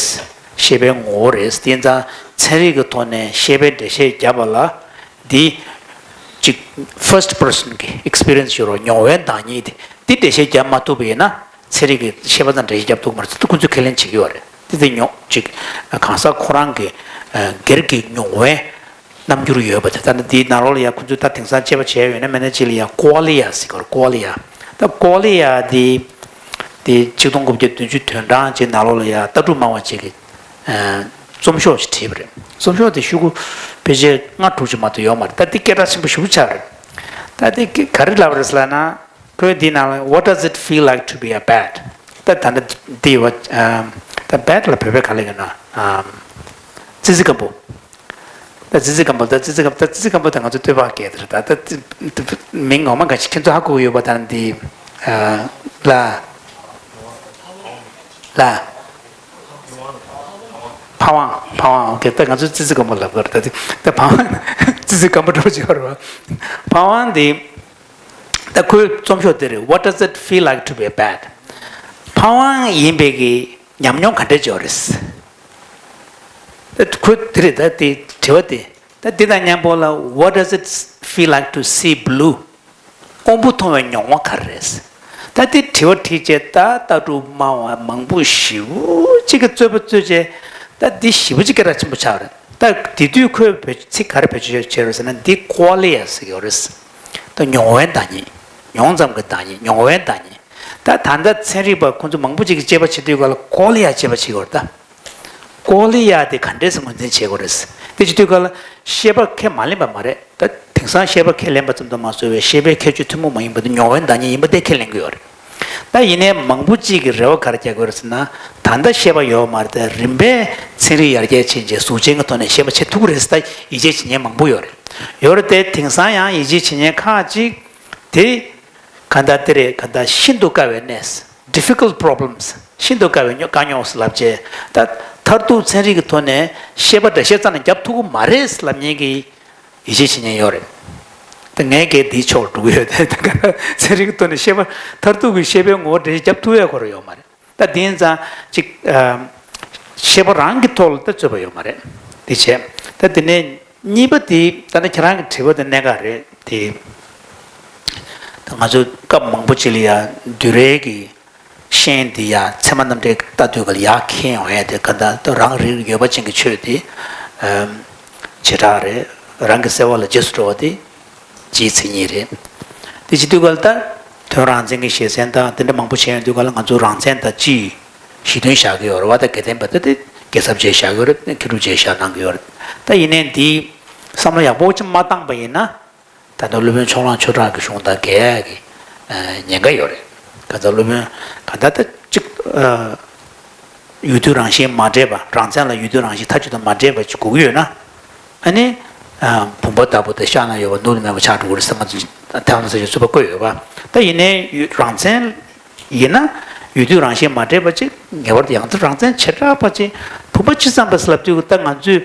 ཤེས་པའི་ངོ་བོ་རེད། དེ་ཙང་ཚན་རིག་གི་ཐོག་ནས་ཤེས་པའི་འགྲེལ་བཤད་བརྒྱབ་པ་ལ་འདི་ ཅིག first person གི་experience ཡོད་རོགས། མྱོང་བའི་བདག་ཉིད་དེ་འདི་འགྲེལ་བཤད་རྒྱབ་མ་ཐུབ་པ་ཡིན་ན། ཚན་རིག་གི་ཤེས་པ་ཚང་འགྲེལ་བཤད་རྒྱབ་ཐུབ་མ་རེད། ཁོ་ཚོས་ཁས་ལེན་བྱེད་ཀྱི་ཡོད་རེད། དེ་དེ་ཉོ་ཅིག་གང་ཟག་ཁོ་རང་གི་སྒེར་གྱི་མྱོང་བའི་རྣམ་འགྱུར་ཡོད་པ་དེ། ད་ནི་དེའི་ནང་ལོགས་ལ་ཡ་ཁོ་ཚོས་ད་དེང་སང་དཔྱད་པ་བྱས་ཡོད་ན། མེད་ན་ཅིག་ལ་ཡ་ཀོ་ལི་ཡ་ཟེར་གི་ཡོད་རེད། ཀོ་ལི་ཡ། ད་ཀོ་ལི་ཡ་དེ་དེ་ཆིག་སྟོང་དགུ་བརྒྱ་བདུན་ཅུ་དོན་གྲངས་ཅིག་ནང་ལོགས་ལ་ཡ་ལྟ་གྲུབ་སྨྲ་བ་ཅིག་གིས་རྩོམ་ཤོག་ཅིག་བྲིས་པ་རེད། རྩོམ་ཤོག་དེ་ཤོག་གུ་ཕལ་ཆེར་ལྔ་དྲུག་ཅིག་མ་གཏོགས་ཡོད་མ་རེད། ད་དེ་སྐད་གྲགས་ཆེན་པོ་ཞེ་པོ་ཆགས་རེད། ད་དེ་ག་རེ་ལབ་རེད་ཟེར་ལབ་ན། ཁོས་འདིའི་ནང་ལ། What does it feel like to be a bat? ད་ད་ལྟ་འདི་ཡོད་པ། ད་bat ལ་བོད་པས་ག་ལབ་ཡོད་ན། ཙི་ཙི་སྐམ་པོ། ད་ཙི་ཙི་སྐམ་པོ། ད་ཙི་ཙི་སྐམ། ད་ཙི་ཙི་སྐམ་པོ་དེ་ང་ཚོ་སྟོད་པ་སྐད་དེ་རེད། ད་ད་ཙི་མིང་ངོ་མ་ག་ཅི་ཁྱེད་ཚོ་ཧ་གོ་གི་ཡོད་པ། ད་འདི་ལ། ལ། ཕ་ཝང་། ཕ་ཝང་། ཨོ་ཁེ། ད་ང་ཚོ་ཙི་ཙི་སྐམ་པོ་ལབ་གི་རེད། ད་ད་ཕ་ཝང་ཙི་ཙི་སྐམ་པོ་འདྲ་པོ་ཅིག་ཡོད་རེད་པ། ཕ་ཝང་འདི། ད་ཁོའི་རྩོམ་ཤོག་དེ་རེད། What does it feel like to be a bat? ཕ་ཝང་ཡིན་པའི་གི་ཉམས་མྱོང་ག་འདྲ་ཅིག་ཡོད་རེད། ད་ཁོས་དེ་རེད། ད་དེ་དྲི་བ་དེ། ད་དེ་དང་མཉམ་པོ་ལ། What does it feel like to see blue? དབང་པོ་མཐོང་བའི་མྱོང་བ་ག་རེ་རེད། ད་དེ་དྲི་བ་དྲིས་བྱས། ད་ལྟ་གྲུབ་སྨྲ་བ་མང་པོ་ཞེ་པོ་ཅིག་གིས་རྩོད་པ་རྩོད་བྱས། ད་འདི་ཞེ་པོ་ཅིག་སྐད་གྲགས་ཆེན་པོ་ཆགས་རེད། ད་དེ་དུས་ཁོས་བེད་ཚིག་ག་རེ་བེད་སྤྱོད་བྱས་རེད་ཟེར་ན། འདི་ཀོ་ལི་ཡ་ཟེར་གྱི་ཡོད་རེད། ད་མྱོང་བའི་བདག་ཉིད། མྱོང་ཙམ་གྱི་བདག་ཉིད། མྱོང་བའི་བདག་ཉིད། ད་ད་ལྟ་ཚན་རིག་པ་ཁོང་ཚོ་མང་པོ་ཅིག་གིས་དཔྱད་པ་བྱེད་དུས་སྐབས་ལ་ཀོ་ལི་ཡ་དཔྱད་པ་བྱེད་ཀྱི་ཡོད་རེད་ད། ཀོ་ལི་ཡ་དེ་ག་འདྲས་སེ་ངོས་འཛིན་བྱེད་དགོས་རེད། དེ་བྱེད་དུས་སྐབས་ལ་ཤེས་པ་ཁས་མ་ལེན་པ་མ་རེད། ད་དེང་སང་ཤེས་པ་ཁས་ལེན་པ་ཙམ་དུ་མ་ཟད་པའི་ཤེས་པའི་ཁྱད་ཆོས་ཐུན་མོང་མ་ཡིན་པ་དེ་མྱོང་བའི་བདག་ཉིད་ཡིན་པ་དེ་ཁས་ལེན་གྱི་ཡོད་རེད། ད་ཡིན་ནའི་མང་པོ་ཅིག་གིས་རེ་བ་ག་རེ་རྒྱག་གི་ཡོད་རེད་ཟེར་ན། ད་ལྟ་ཤེས་པ་ཡོད་མ་རེད། ད་རིམ་པས་ཚན་རིག་ཡར་རྒྱས་ཕྱིན་རྗེས་གཟུགས་ཅན་གྱི་ཐོག་ནས་ཤེས་པ་བྱེད་ཐུབ་ཀྱི་རེད་ཟེར་ད་ཡིད་ཆེས་བྱེད་མཁན་མང་པོ་ཡོད་རེད། ཡོད་རེད་དེ། དེང་སང་ཡང་ཡིད་ཆེས་བྱེད་མཁན་ཁག་ཅིག་དེ། གང་ལྟར་དེ་རེད། གང་ལྟར་ཤིན་ཏུ་དཀའ་བའི་གནས། Difficult problems། ཤིན་ཏུ་དཀའ་བའི་དཀའ་རྙོག་ཟེར་ལབ་བྱས། ད་མཐར་ཐུག་ཚན་རིག་གི་ཐོག་ནས་ཤེས་པ་འགྲེལ་བཤད་རྩ་ནས་རྒྱབ་ཐུབ་ཀྱི་མ་རེད་ཟེར་ལབ་མཁན་གྱི་ཡིད་ཆེས་བྱེད་མཁན་ཡོད་རེད། ད་ངས་གལ་འདིའི་ཕྱོགས་ལ་འགྲོ་གི་ཡོད་དེ། ད་ག་ཚན་རིག་གི་ཐོག་ནས་ཤེས་པ་མཐར་ཐུག་གི་ཤེས་པའི་ངོ་བོ་འགྲེལ་བཤད་རྒྱབ་ཐུབ་ཡས་ཁོ་རང་ཡོད་མ་རེད། ད་དེ་ཡིན་ཙང་ཅིག་ཨ། ཤེས་པ་རང་གི་ཐོག་ལ་ད་རྩོད་པ་ཡོད་མ་རེད། དེ་བྱས། ད་དེ་ནས་གཉིས་པ་དེ། ད་ནི་ཁྱེད་རང་གི་དྲི་བ་དེ་གནད་འགག་རེད་དེ། ད་ང་ཚོ་སྐབས་མང་པོ་ཅིག་ལ་ཡ་བདུད་རལ་གྱི་ཤན་དེ་ཡ་ཚད་མ་རྣམ་འགྲེལ་ལྟ་དུས་ག་ལ་ཡར་འཁྱེར་ཡོང་ཡས་དེ། ག་ད་ད་རང་རིགས་ཡོད་པ་ཅན་གྱི་ཆོས་དེ་བྱེ་བྲག་རེད། རང་གི་གསལ་བ་ལ་རྗེས་སུ་འགྲོ་བ་དེ་སྤྱིའི་མཚན་ཉིད་རེད། དེ་བྱེད་དུས་ག་ལ་ད་དོན་རང་མཚན་གྱི་བཞེད་སྲོལ་དང་དེ་འདྲ་མང་པོ་བྱས་ཡོང་དུས་ག་ལ། ང་ཚོ་རང་མཚན་དང་སྤྱི་གཞི་མཐུན་བཞག་གི་ཡོད་རེད་བ། ད་དགེ་ལྡན་པ་ད་དེ་དགེ་ཚབ་བྱས་བཞག་གི་ཡོད་རེད། མཁས་གྲུབ་བྱས་བཞག་གནང་གི་ཡོད་རེད། ད་ཡིན་ནའི་འདི་བསམ་བློ་ཡག་པོ་ཅིག་མ་བཏང་པ་ཡིན་ན། ད་ལྟ་སློབ་དཔོན་ཕྱོགས་གླང་ཆོས་གྲགས་ཀྱི་གཞུང་དང་འགལ་ཡག་གི་ཉེན་ཁ་ཡོད་རེད། ག་ད་སློབ་དཔོན་ག་ད་ད་ཅིག་ཡུལ་དུས་རང་བཞིན་མ་འདྲེས་པ། རང་མཚན་ལ་ཡུལ་དུས་རང་བཞིན་མཐའ་གཅིག་ཏུ་མ་འདྲེས་པ་ཅིག་དགོས་ཀྱི་ཡོད་ན། ཨ་ནི། བུམ་པ་ལྟ་བུ་དེ་ཤ་ན་ཡོད་པ་ནུ་ལ་མེད་པ་ཆགས་འགྲོ་གི་རེད་ཟེར། ང་ཚོ་ཐེག་དམན་ས་བཅད་རྩོད་པ་བཀོད་ཡོད་པ། ད་ཡིན་ནའི་ཡུལ་རང་མཚན་ཡིན་ན། ཡུལ་དུས་རང་བཞིན་མ་འདྲེས་པ་ཅིག་ངེས་པར་དུ་ཡང་དག་རང་མཚན་བྱེ་བྲག་པ་ཅིག་བུམ་པ་སྤྱི་ཙམ་པ་ཟེར་ལབ་དུས་ད་ང་ཚོས་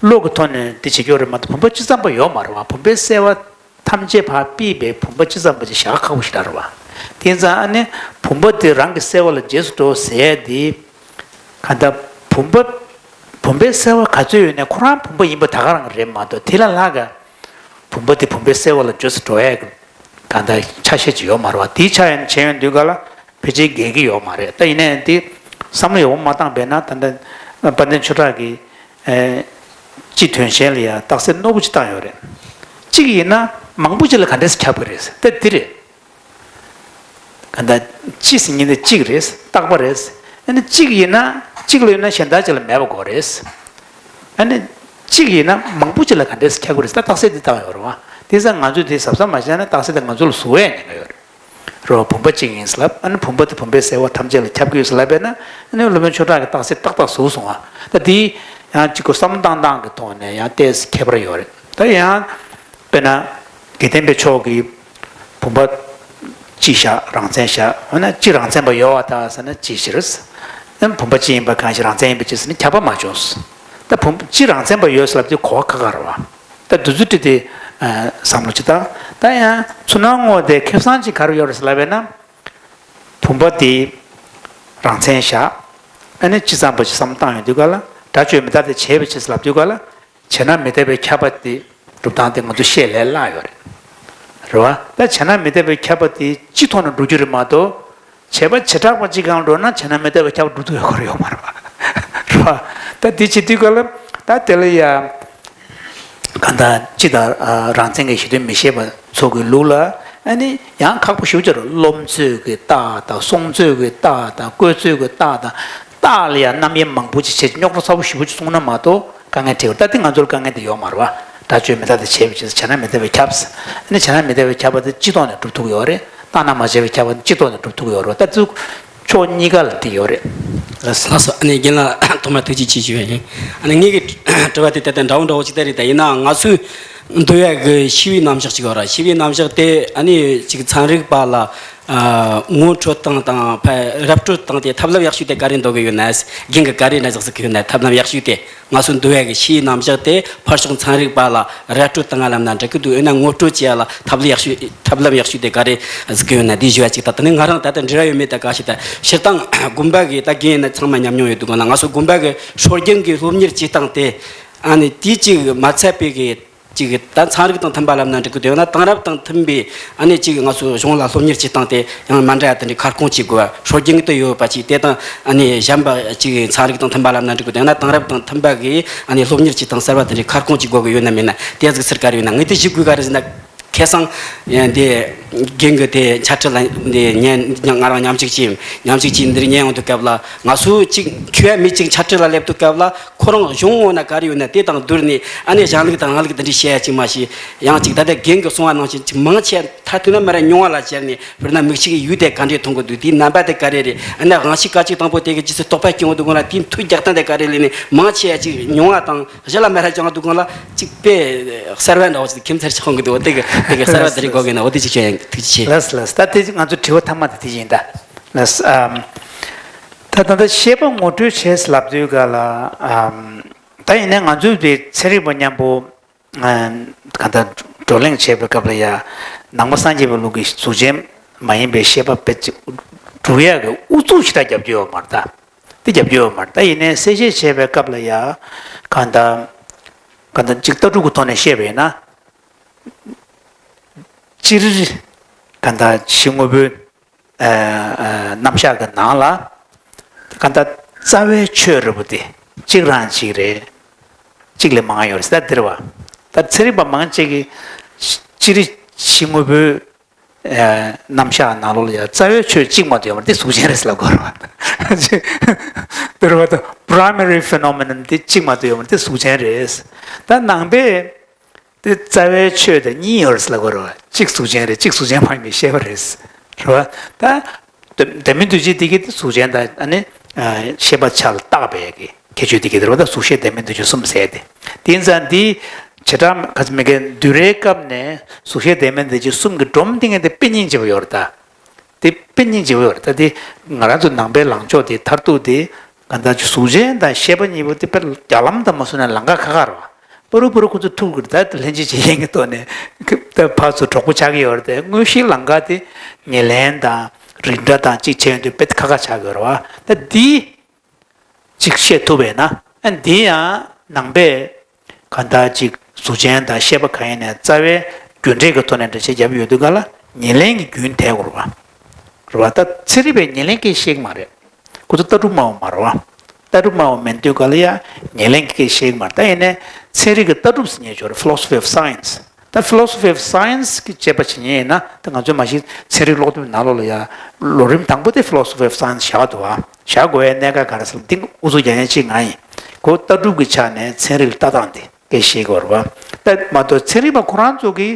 བློ་གི་ཐོག་ནས་འདི་བྱེད་རྒྱུ་རེད་མ་གཏོགས། བུམ་པ་སྤྱི་ཙམ་པ་ཡོད་མ་རེད་བ། བུམ་པའི་གསལ་བ་ཐམས་ཅད་ཕར་ཕུད་པའི་བུམ་པ་སྤྱི་ཙམ་པ་ཅིག་བཞག་ཁག་པོ་ཞེ་དྲག་རེད་བ། དེ་ཙང་ཨ་ནི་བུམ་པ་དེ་རང་གི་གསལ་བ་ལ་རྗེས་སུ་འགྲོ་ཟེར་ཡས་དེ། གང་ལྟར་བུམ་པ། བུམ་པའི་གསལ་བ་ག་ཚོད་ཡོད་ནའི་ཁོ་རང་བུམ་པ་ཡིན་པ་ད་ག་རང་རེད་མ་གཏོགས། དེ་ལས་ལྷག་ག་བུམ་པ་དེ་བུམ་པའི་གསལ་བ་ལ་རྗེས་སུ་འགྲོ་ཡས་ཀྱི་གང་ལྟར་ཆ་ཤས་ཅིག་ཡོད་མ་རེད་བ། དེའི་ཆ་ཡང་བྱས་ཡོང་དུས་ག་ལ་ཕལ་ཆེར་འགལ་གྱི་ཡོད་མ་རེད། ད་ཡིན་ནའི་འདི་བསམ་བློ་ཡག་པོ་མ་བཏང་པས་ན། ད་ལྟ་དཔལ་ལྡན་ཆོས་གྲགས་ཀྱིས་ཨེ་སྤྱི་དོན་གཞན་ལ་ཡང་རྟགས་གསལ་རྣོ་པོ་ཅིག་བཏང་ཡོད་རེད། གཅིག་ཡིན་ན་མང་པོ་ཅིག་ལ་ག་འདྲས་ཁྱབ་ཀྱི་རེད། ད་འདི་རེད། ག་ད་སྤྱི་ཟེར་མཁན་དེ་གཅིག་རེད། རྟག་པ་རེད། ཨ་ནི་གཅིག་ཡིན་ན། གཅིག་ལ་ཡོད་ན་གཞན་དག་ཅིག་ལ་མེད་པ་དགོས་རེད། ཨ་ནི་གཅིག་ཡིན་ན་མང་པོ་ཅིག་ལ་ག་འདྲས་ཁྱབ་ཀྱི་རེད། ད་རྟགས་གསལ་འདི་བཏང་ཡོད་རེད་བ། དེ་ཙང་ང་ཚོས་དེ་གཟབ་གཟབ་མ་བྱས་ན་རྟགས་གསལ་དེ་ང་ཚོ་ལ་ཟུག་ཡས་ཉེན་ཁ་ཡོད་རེད། རོ། བུམ་པ་གཅིག་ཡིན་ལབ། ཨ་ནི་བུམ་པ་དེ་བུམ་པའི་གསལ་བ་ཐམས་ཅད་ལ་ཁྱབ་ཀྱི་ཡོད་ལབ་པས་ན། ཨ་ནི་སློབ་དཔོན་ཆོས་གྲགས་ཀྱི་རྟགས་གསལ་ཏག་ཏག་ཟུག་སོང་བ། ད་དེ་ཡང་གཅིག་གོ་བསམ་བློ་བཏང་སྟངས་ཀྱི་ཐོག་ནས་ཡང་ཏོག་ཙམ་ཁྱད་པར་ཡོད་རེད། ད་ཡང་དཔེར་ན་དགེ་ལྡན་པའི་ཕྱོགས་ཀྱི་བུམ་པ་སྤྱི་བཞག་རང་མཚན་བཞག་འོ་ན་སྤྱི་རང་མཚན་པ་ཡོད་པ་དང་ཟེར་ན་སྤྱི་ཕྱིར། ཨ་ནི་བུམ་པ་སྤྱི་ཡིན་པ་གང་ཞིག་རང་མཚན་ཡིན་པ་ཅི་ཟེར་ན་ཁྱབ་པ་མ་བྱུང་། ད་བུམ་སྤྱི་རང་མཚན་པ་ཡོད་ཟེར་ལབ་དུས་གོ་བ་ཁག་ཁག་རེད་བ། ད་འདི་ཚོ་བྲིས་ཏེ་བསམ་བློ་ཅིག་བཏང་། ད་ཡང་ཚུར་སྣང་ངོ་དེ་ཁེ་བཟང་ཅིག་ག་རེ་ཡོད་རེད་ཟེར་ལབ་པས་ན། བུམ་པ་དེ་རང་མཚན་བཞག་ཨ་ནི་སྤྱི་ཙམ་པ་ཅིག་བསམ་བློ་བཏང་ཡོང་དུས་ག་ལ། སྒྲ་གཅོད་མི་རྟག་སྟེ་བྱས་པའི་ཕྱིར་ཟེར་ལབ་དུས་ག་ལ། བྱས་ན་མི་རྟག་པའི་ཁྱབ་པ་དེ་ སྒྲུབ་སྟངས་དེ་ང་ཚོ་ཤེས་ལས་སླ་ཡོད་རེད། རེད་བ། ད་བྱས་ན་མི་རྟག་པའི་ཁྱབ་པ་དེ་སྤྱི་ཐོག་ནས་འགྲོ་རྒྱུ་རེད་མ་གཏོགས། བྱས་པ་བྱེ་བྲག་པ་གཅིག་སྒང་འགྲོ་ན་བྱས་ན་མི་རྟག་པའི་ཁྱབ་པ་འགྲོ་ཐུབ་ཡོད་ཁོ་ར་ཡོད་མ་རེད་པ། རེད་བ། ད་དེ་བྱེད་དུས་ག་ལ་ད་དེ་ལ་ཡ། གང་ལྟར་སྤྱི་དང་རང་མཚན་གྱི་གཞི་དོན་མི་ཤེས་པ་ཚོ་གི་ལུགས་ལ་ཨ་ནི་ཡང་ཁག་པོ་ཞེ་པོ་ཅིག་རེད། སློབ་མཚོད་ཀྱི་རྟགས་དང་། སྲོང་མཚོད་ཀྱི་རྟགས་དང་། བཀོད་ཚོད་ཀྱི་རྟགས་དང་། རྟགས་ལ་ཡང་རྣམ་དབྱེ་མང་པོ་ཅིག་བྱས་རྙོག་དྲ་ཚ་པོ་ཞེ་པོ་ཅིག་གསུངས་ན་མ་གཏོགས་དཀའ་ངལ་འཕྲད་ཀྱི་རེད། ད་དེ་ང་ཚོར་དཀའ་ངལ་དེ་ཡོད་མ་རེད་བ། སྒྲ་ཆོས་མི་རྟག་སྟེ་བྱས་པའི་ཕྱིར། བྱས་ན་མི་རྟག་པའི་ཁྱབ། ཨ་ནི་བྱས་ན་མི་རྟག་པའི་ཁྱབ་པ་དེ་སྤྱི་ཐོག་ནས་གྲུབ་ཐུབ་ཀྱི་ཡོད་རེད། བཏང་ན་མ་བྱས་པའི་ཁྱབ་པ་དེ་སྤྱི་ཐོག་ནས་གྲུབ་ཐུབ་ཀྱི་ཡོད་རེད། ད་ཚུར་ཕྱོགས་གཉིས་ཀ་ལ་དེ་ཡོད་རེད། ལགས་སོ། ལགས་སོ། ཨ་ནི་རྒན་ལགས་ཐོག་མར་ཐུགས་རྗེ་ཆེ་ཞུ་ཡ་ཡིན། ཨ་ནི་ངེད་ཀྱི་དྲི་བ་དེ་ད་ལྟ་འདྲ་བོ་འདྲ་བོ་ཅིག་ད་རེད། ད་ཡིན་ནའང་ང་ཚོས་འདུལ་བ་གི་ཤེས་པའི་རྣམ་གཞག་ཅིག་ཡོད་ར། ཤེས་པའི་རྣམ་གཞག་དེ་ཨ་ནི་ཅིག་ཚན་རིག་པ་ལ་ཨ་ངོ་སྤྲོད་སྟངས་དང་ཕར་ར་སྤྲོད་སྟངས་དེ་ཐབས་ལམ་ཡག་ཤོས་དེ་ག་རེ་འདོད་གི་ཡོད་ན། རྒན་གྱིས་ག་རེ་ན་ཟག་ཟིག་གི་ཡོད་ན། ཐབས་ལམ་ཡག་ཤོས་དེ། ང་ཚོ་འདུལ་བ་གི་ཤེས་ཡོན་རྣམ་གཞག་དེ་ཕར་ཕྱོགས་ཚན་རིག་པ་ལ་ར་སྤྲོད་བཏང་ང་ལབ་ན་འགྲིག་གི་འདུག། འོ་ན་ངོ་སྤྲོད་བྱེད་ཡ་ལ་ཐབས་ལམ་ཡག་ཤོས། ཐབས་ལམ་ཡག་ཤོས་དེ་ག་རེ་ཟིག་གི་ཡོད་ན་དེ་ཞུ་བ་ཅིག། ད་དེ་ནི་ང་རང་ད་ལྟ་འབྲེལ་བ་ཡོད་མེད་ད་ག་ཞིག། ད་སྤྱིར་བཏང་དགོན་པ་གི། ད་རྒན་ཡིན་ན་ཚང་མ་ཉམས་མྱོང་ཡོད་འདུག་ག་ན། ང་ཚོ་དགོན་པ་གི་སྲོལ་རྒྱུན་གི་སློབ་གཉེར་བྱེད་སྟངས་དེ་ཨ་ནི་དེ་ཅིག་མ་ཚད་པའི་གི་ཅིག་ད་ཚན་རིག་དང་མཐུན་པ་ལབ་ན་འགྲིག་གི་འདུག། ཡང་ན་དེང་རབས་དང་མཐུན་པའི་ཨ་ནི་ཅིག་ང་ཚོ་གཞུང་ལ་སློབ་གཉེར་བྱེད་སྟངས་དེ་ཡང་མ་འདྲ་ཡ་དེ་འདྲའི་ཁ་སྐོང་བྱེད་དགོས་པ། སྲོལ་རྒྱུན་དུ་ཡོད་པ་ཅིག་དེ་དང་ཨ་ནི་གཞན་པ་ཅིག་ཚན་རིག་དང་མཐུན་པ་ལབ་ན་འགྲིག་གི་འདུག། ཡང་ན་དེང་རབས་དང་མཐུན་པ་གི་ཨ་ནི་སློབ་གཉེར་བྱེད་སྟངས་གསར་པ་དེ་འདྲའི་ཁ་སྐོང་བྱེད་དགོས་གི་ཡོད་ན་མེད་ན། དེ་ཟིག་ཟེར་ག་རེ་ཡོད་ན། ངས་དེ་ཞུ་དགོས་ག་རེ་ཟེར་ན། ཁ་སང་འདི་རྒན་གྱི་དེ་འཆད་ཁྲིད་ལ་འདི་ཉན། ང་རང་མཉམ་ཞུགས་བྱས། མཉམ་ཞུགས་བྱས་འདིར་ཉན་ཡོང་དུས་སྐབས་ལ་ང་ཚོ་ཅིག་ཁྱོད་མི་ཅིག་འཆད་ཁྲིད་ལ་སླེབས་དུས་སྐབས་ལ། ཁོ་རང་གཞུང་ངོ་ན་ག་རེ་ཡོད་ན་དེ་དང་བསྡུར་ནས་ཨ་ནི་གཞུང་ལུགས་དང་རང་ལུགས་དེ་འདྲ་བཤད་ཡ་ཅིག་མ་ཤེས། ཡང་ཅིག་ད་ལྟ་རྒན་གྱིས་གསུངས་པ་ནང་བཞིན་ཅིག་མང་ཆེ་མཐར་ཐུག་ན་མི་ར་རྙིང་བ་ལ་སྦྱར་ནས། དཔེར་ན་མིག་ཤེས་ཀྱི་ཡུལ་དེ་ག་འདྲས་མཐོང་གི་འདུག། དེའི་རྣམ་པ་དེ་ག་རེ་རེད། ཨ་ནི་དབང་ཤེས་སྐད་ཅིག་དང་པོ་དེ་གི་རྗེས་སུ་རྟོག་པ་སྐྱེ་ཡོང་དུས་སྒང་ལ་དེའི་མཐུ་རྒྱག་སྟངས་དེ་ག་རེ་ལས་ནས། མང་ཆེ་བ་ཅིག་རྙིང་བ་དང་གཞི་ལ་མི་ར་སྦྱངས་དུས་སྒང་ལ་ཅིག་དཔེ་གསར་བ་འདྲ་བོ་ཅིག་ཁྱིམ་ཚར་ཆགས་འོང་གི་འདུག། འོ་དེ་གི་དེ་གི་གསར་བ་དེ་རིགས་དགོས་གི་ན། འོ་དེ་ཅིག་བྱས་ཡང་ཐུགས་རྗེ་ཆེ། ལགས་ལགས། ད་དེ་ང་ཚོ་དྲི་བ་ཐ་མ་དེ་དེ་ཡིན་ད། ལགས། ཨམ། ད་ད་ལྟ་ཤེས་པ་ངོ་སྤྲོད་བྱས་ལབ་དུས་ག་ལ། ཨམ། ད་ཡིན་ནའི་ང་ཚོའི་དེ་ཚན་རིག་པ་མཉམ་པོ། ཨ། གང་ལྟར་བགྲོ་གླེང་བྱེད་པའི་སྐབས་ལ་ཡ། ནང་པ་སངས་རྒྱས་པའི་ལུགས་ཀྱི་གཟུགས་ཅན་མ་ཡིན་པའི་ཤེས་པ་དཔེ་ཅིག་སྒྲུབ་ཡག་གི་ཨུ་ཚུགས་ཞེ་དྲག་རྒྱབ་ཀྱི་ཡོད་མ་རེད་ད། དེ་རྒྱབ་ཀྱི་ཡོད་མ་རེད། ད་ཡིན་ནའི་གསལ་བཤད་བྱེད་པའི་སྐབས་ལ་ཡ། གང་ལྟར། གང་ལྟར་ཅིག་ལྟ་གྲུབ་ཀྱི་ཐོག་ནས་བཤད་པ་ཡིན་ན། སྤྱིར། གང་ལྟར་གཞི་དངོས་པོའི། ཨ། ཨ། རྣམ་གཞག་གི་ནང་ལ། གང་ལྟར་རྩ་བའི་ཆོས་རེད་པོ་དེ་གཅིག་རང་གཅིག་རེད། གཅིག་ལས་མང་ཡོད་རེད་ཟེར་ད་དེ་རེད་བ། ད་ཚན་རིག་པ་མང་ཆེ་གིས་སྤྱིར་གཞི་དངོས་པོའི། ཨ། རྣམ་གཞག་ནང་ལོགས་ལ་ཡང་རྩ་བའི་ཆོས་གཅིག་མ་གཏོགས་ཡོད་མ་རེད། དེ་གཟུགས་ཅན་རེད་ཟེར་ལབ་དགོས་རེད་བ། དེ་རེད་བ། ད་primary phenomenon དེ་གཅིག་མ་གཏོགས་ཡོད་མ་རེད། དེ་གཟུགས་ཅན་རེད། ད་ནང་པས། དེ་རྩ་བའི་ཆོས་དེ་གཉིས་ཡོད་རེད་ཟེར་ལབ་དགོས་རེད་བ། གཅིག་གཟུགས་ཅན་རེད། གཅིག་གཟུགས་ཅན་མ་ཡིན་པའི་ཤེས་པ་རེད། རེད་བ། ད་ལྡན་མིན་འདུ་བྱེད་དེ་གི་དེ་གཟུགས་ཅན་དང་ཨ་ནི་ཤེས་པ་ཆ་ལ་བཏགས་པའི་གི་ཁྱད་ཆོས་དེ་གི་དེ་རེད་བ། ད་གཟུགས་ཤེས་ལྡན་མིན་འདུ་བྱེད་གསུམ་ཟེར་ཏེ། དེ་ཡིན་ཙང་འདི་བྱེ་བྲག་ག་ཚོད་མེད་མཁན་འདུལ་བའི་སྐབས་ནས་གཟུགས་ཤེས་ལྡན་མིན་འདུ་བྱེད་གསུམ་གི་སྒྲོམ་སྟེང་ནས་དེ་དཔེ་རྙིང་བྱེད་པ་ཡོད་རེད་ད། དེ་དཔེ་རྙིང་བྱེད་པ་ཡོད་རེད་ད། དེ་ང་རང་ཚོ་ནང་པའི་ལངས་ཕྱོགས་དེ་མཐར་ཐུག་དེ། གང་ལྟར་གཟུགས་ཅན་དང་ཤེས་པ་གཉིས་པོ་དེ་དཔེ་རྒྱ་ལམ་དང་མ་སོང་ན་ལམ་ཁ་ཁ་ཁ་རེད་བ། པ་རུ་པ་རུ་ཁོ་ཚོ་ཐུག་གི་རེད། ད་ལྷན་སྐྱེས་བརྗེ་ལེན་གྱི་ཐོག་ནས་ད་ཕར་ཚུར་གྲོགས་པོ་ཆགས་ཀྱི་ཡོད་རེད་དེ། དངོས་གཞིའི་ལམ་ཁ་དེ་ཉེར་ལེན་དང་རིགས་འདྲ་དང་གཅིག་བྱས་ཡོང་དུས་དཔེ་ཁ་ཁ་ཆགས་ཀྱི་ཡོད་རེད་བ། ད་འདི་གཅིག་བཤད་ཐུབ་པས་ན། ཨ། འདི་ཡང་ནང་པས་གང་ལྟར་གཅིག་གཟུགས་ཅན་དང་ཤེས་པ་གང་ཡིན་ནའི་རྩ་བའི་རྒྱུ་འབྲས་ཀྱི་ཐོག་ནས་འགྲེལ་བཤད་བརྒྱབ་ཡོད་དུས་ག་ལ་ཉེར་ལེན་གྱི་རྒྱུན་དེད་དགོས་རེད་བ། རེད་བ། ད་ཚན་རིག་པས་ཉེར་ལེན་སྐད་བཤད་ཀྱི་མ་རེད། ཁོ་ཚོ་ལྟ་གྲུབ་སྨྲ་བ་མ་རེད་བ། ལྟ་གྲུབ་སྨྲ་བ་མིན་དུས་ག་ལ་ཡ་ཉེར་ལེན་གྱི་སྐད་བཤད་ཀྱི་མ་རེད། ད་ཡིན་ནའི་ཚན་རིག་གི་ལྟ་གྲུབ་ཟེར་མཁན་ཅིག་ཡོད་རེད། philosophy of science། ད་philosophy of science གི་དཔྱད་པ་བྱེད་མཁན་ཡིན་ན། ད་ང་ཚོས་མ་གཞི་ཚན་རིག་ཀློག་དེབ་ནང་ལོགས་ལ་ཡ་ལོ་རིམ་དང་པོ་དེ་philosophy of science བཞག་འདུག་བ། བཞག་དགོས་ཡ་གནད་འགག་ག་རེ་ཟེར་ན། འདི་ཨུ་ཚུགས་རྒྱག་མཁན་གཅིག་ང་ཡིན། ཁོ་ལྟ་གྲུབ་ཀྱི་ཆ་ནས་ཚན་རིག་ལ་ལྟ་སྟངས་དེ་སྐད་བཤད་ཀྱི་ཡོད་རེད་བ། ད་མ་གཏོགས་ཚན་རིག་པ་ཁོ་རང་ཚོ་གིས་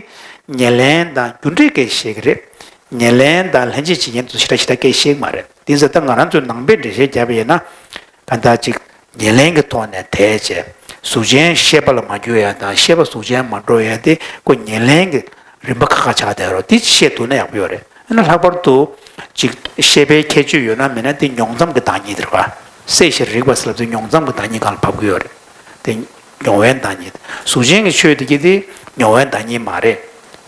ཉེར་ལེན་དང་རྒྱུ་འབྲས་སྐད་བཤད་ཀྱི་རེད། ཉེར་ལེན་དང་ལྷན་སྐྱེས་བྱེད་མཁན་ཚོ་ཞེ་དྲག་ཞེ་དྲག་སྐད་བཤད་ཀྱི་མ་རེད། དེ་ཚོ་ད་ང་རང་ཚོའི་ནང་པས་འགྲེལ་བཤད་བརྒྱབ་པ་ཡིན་ན། གང་ལྟར་ཅིག་ཉེར་ལེན་གྱི་ཐོག་ནས་དེད་བྱས། གཟུགས་ཅན་ཤེས་པ་ལ་མ་འགྱུར་ཡ་དང་། ཤེས་པ་གཟུགས་ཅན་མ་འགྲོ་ཡ་དེ་ཁོ་ཉེར་ལེན་གྱི་རིམ་པ་ཁ་ཁ་ཆགས་བསྡད་རོགས། དེ་བཤད་ཐུབ་ན་ཡག་པོ་ཡོད་རེད། ཨ་ནི་ལྷག་པར་དུ་ཅིག་ཤེས་པའི་ཁྱད་ཆོས་ཡོད་ན་མེད་ན་དེ་མྱོང་ཙམ་གྱི་བདག་ཉིད་དེ་རེད་བ། གསལ་ཞིང་རིག་པ་ཟེར་ལབ་དུས་མྱོང་ཙམ་གྱི་བདག་ཉིད་སྒང་ལ་བབས་ཀྱི་ཡོད་རེད། དེ་མྱོང་བའི་བདག་ཉིད། གཟུགས་ཅན་གྱི་ཆོས་དེ་གྱད་དེ་མྱོང་བའི་བདག་ཉིད་མ་རེད།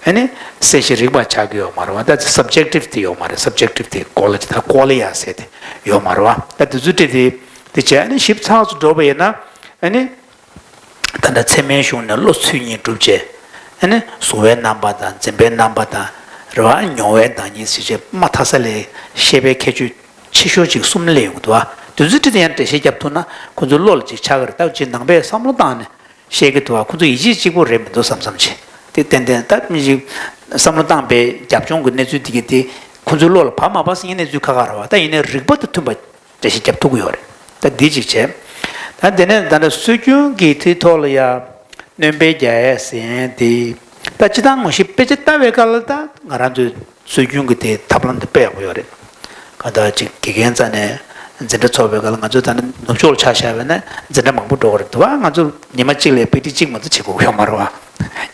ཨ་ནི་གསལ་ཞིང་རིག་པ་ཆགས་ཀྱི་ཡོད་མ་རེད་བ། ད་subjectivity ཡོད་མ་རེད། subjectivity quality། ད་qualia ཟེར་དེ་ཡོད་མ་རེད་བ། ད་དེ་ཚོ་སྤྲད་དེ་དེ་བྱས། ཨ་ནི་ཞིབ་ཚགས་སུ་འགྲོ་བ་ཡིན་ན། ཨ་ནི་ད་ལྟ་ཚད་མའི་གཞུང་ནས་བློ་ཚུལ་གཉིས་གྲུབ་བྱས། ཨ་ནི་གཟུང་བའི་རྣམ་པ་དང་འཛིན་པའི་རྣམ་པ་དང་རེད་བ། མྱོང་བའི་བདག་ཉིད་ཟེར་བྱས་མ་མཐའ་ས་ལས་བཤད་པའི་ཁྱད་ཆོས་ཆེ་ཤོས་ཅིག་གསུམ་སླེབས་ཡོང་གི་འདུག་བ། དེ་ཚོའི་གྲས་དེ་ཡང་འགྲེལ་བཤད་རྒྱབ་ཐུབ་ན་ཁོ་ཚོའི་བློ་ལ་ཅིག་ཆགས་ཀྱི་རེད། ད་ཅིག་ནང་པས་བསམ་བློ་བཏང་ནས་བཤད་ཀྱི་འདུག་བ། ཁོ་ཚོ་ཡིད་ཆེས་གཅིག་པོ་རེད་མི་འདུག་བསམ་བསམ་བྱས། དེ་ཏན་ཏན་ད་མི་ཞིག་བསམ་བློ་བཏང་པའི་རྒྱབ་ལྗོངས་ཀྱི་གནས་ཚུལ་དེ་གས་དེ་ཁོ་ཚོའི་བློ་ལ་བབས་མ་བབས་ཟེར་མཁན་གནས་ཚུལ་ཁག་ཁག་རེད་བ། ད་ཡིན་ནའི་རིགས་པ་དང་མཐུན་པ་འགྲེལ་བཤད་རྒྱབ་ཐུབ་ཀྱི་ཡོད་རེད། ད་འདི་གཅིག་བྱས། ད་དེ་ནས་ད་ནི་སྲོལ་རྒྱུན་གྱི་དེའི་ཐོག་ལ་ཡ་སྣོན་པ་རྒྱག་ཡས་ཟེར་ཡས་དེ། ད་སྤྱིར་བཏང་ངོ་ཤེས་དཔེ་ཆ་ལྟ་བའི་སྐབས་ལ་ད་ང་རང་ཚོའི་སྲོལ་རྒྱུན་གྱི་དེ་ཐབས་ལམ་དེ་དཔེ་ཡག་པོ་ཡོད་རེད། གང་ལྟར་ཅིག་དགེ་རྒན་རྩ་ནས་འཛིན་གྲྭ་ཚོགས་པའི་སྐབས་ལ་ང་ཚོ་ད་ནི་ནུབ་ཕྱོགས་ལ་ཆ་བཞག་པ་ཡིན་ན་འཛིན་གྲྭ་མང་པོ་འགྲོ་གི་རེད་འདུག་བ། ང་ཚོ་ཉི་མ་གཅིག་ལ་དཔེ་ཁྲིད་གཅིག་མ་གཏོགས་བྱེད་དགོས་ཀྱི་ཡོད་མ་རེད་བ།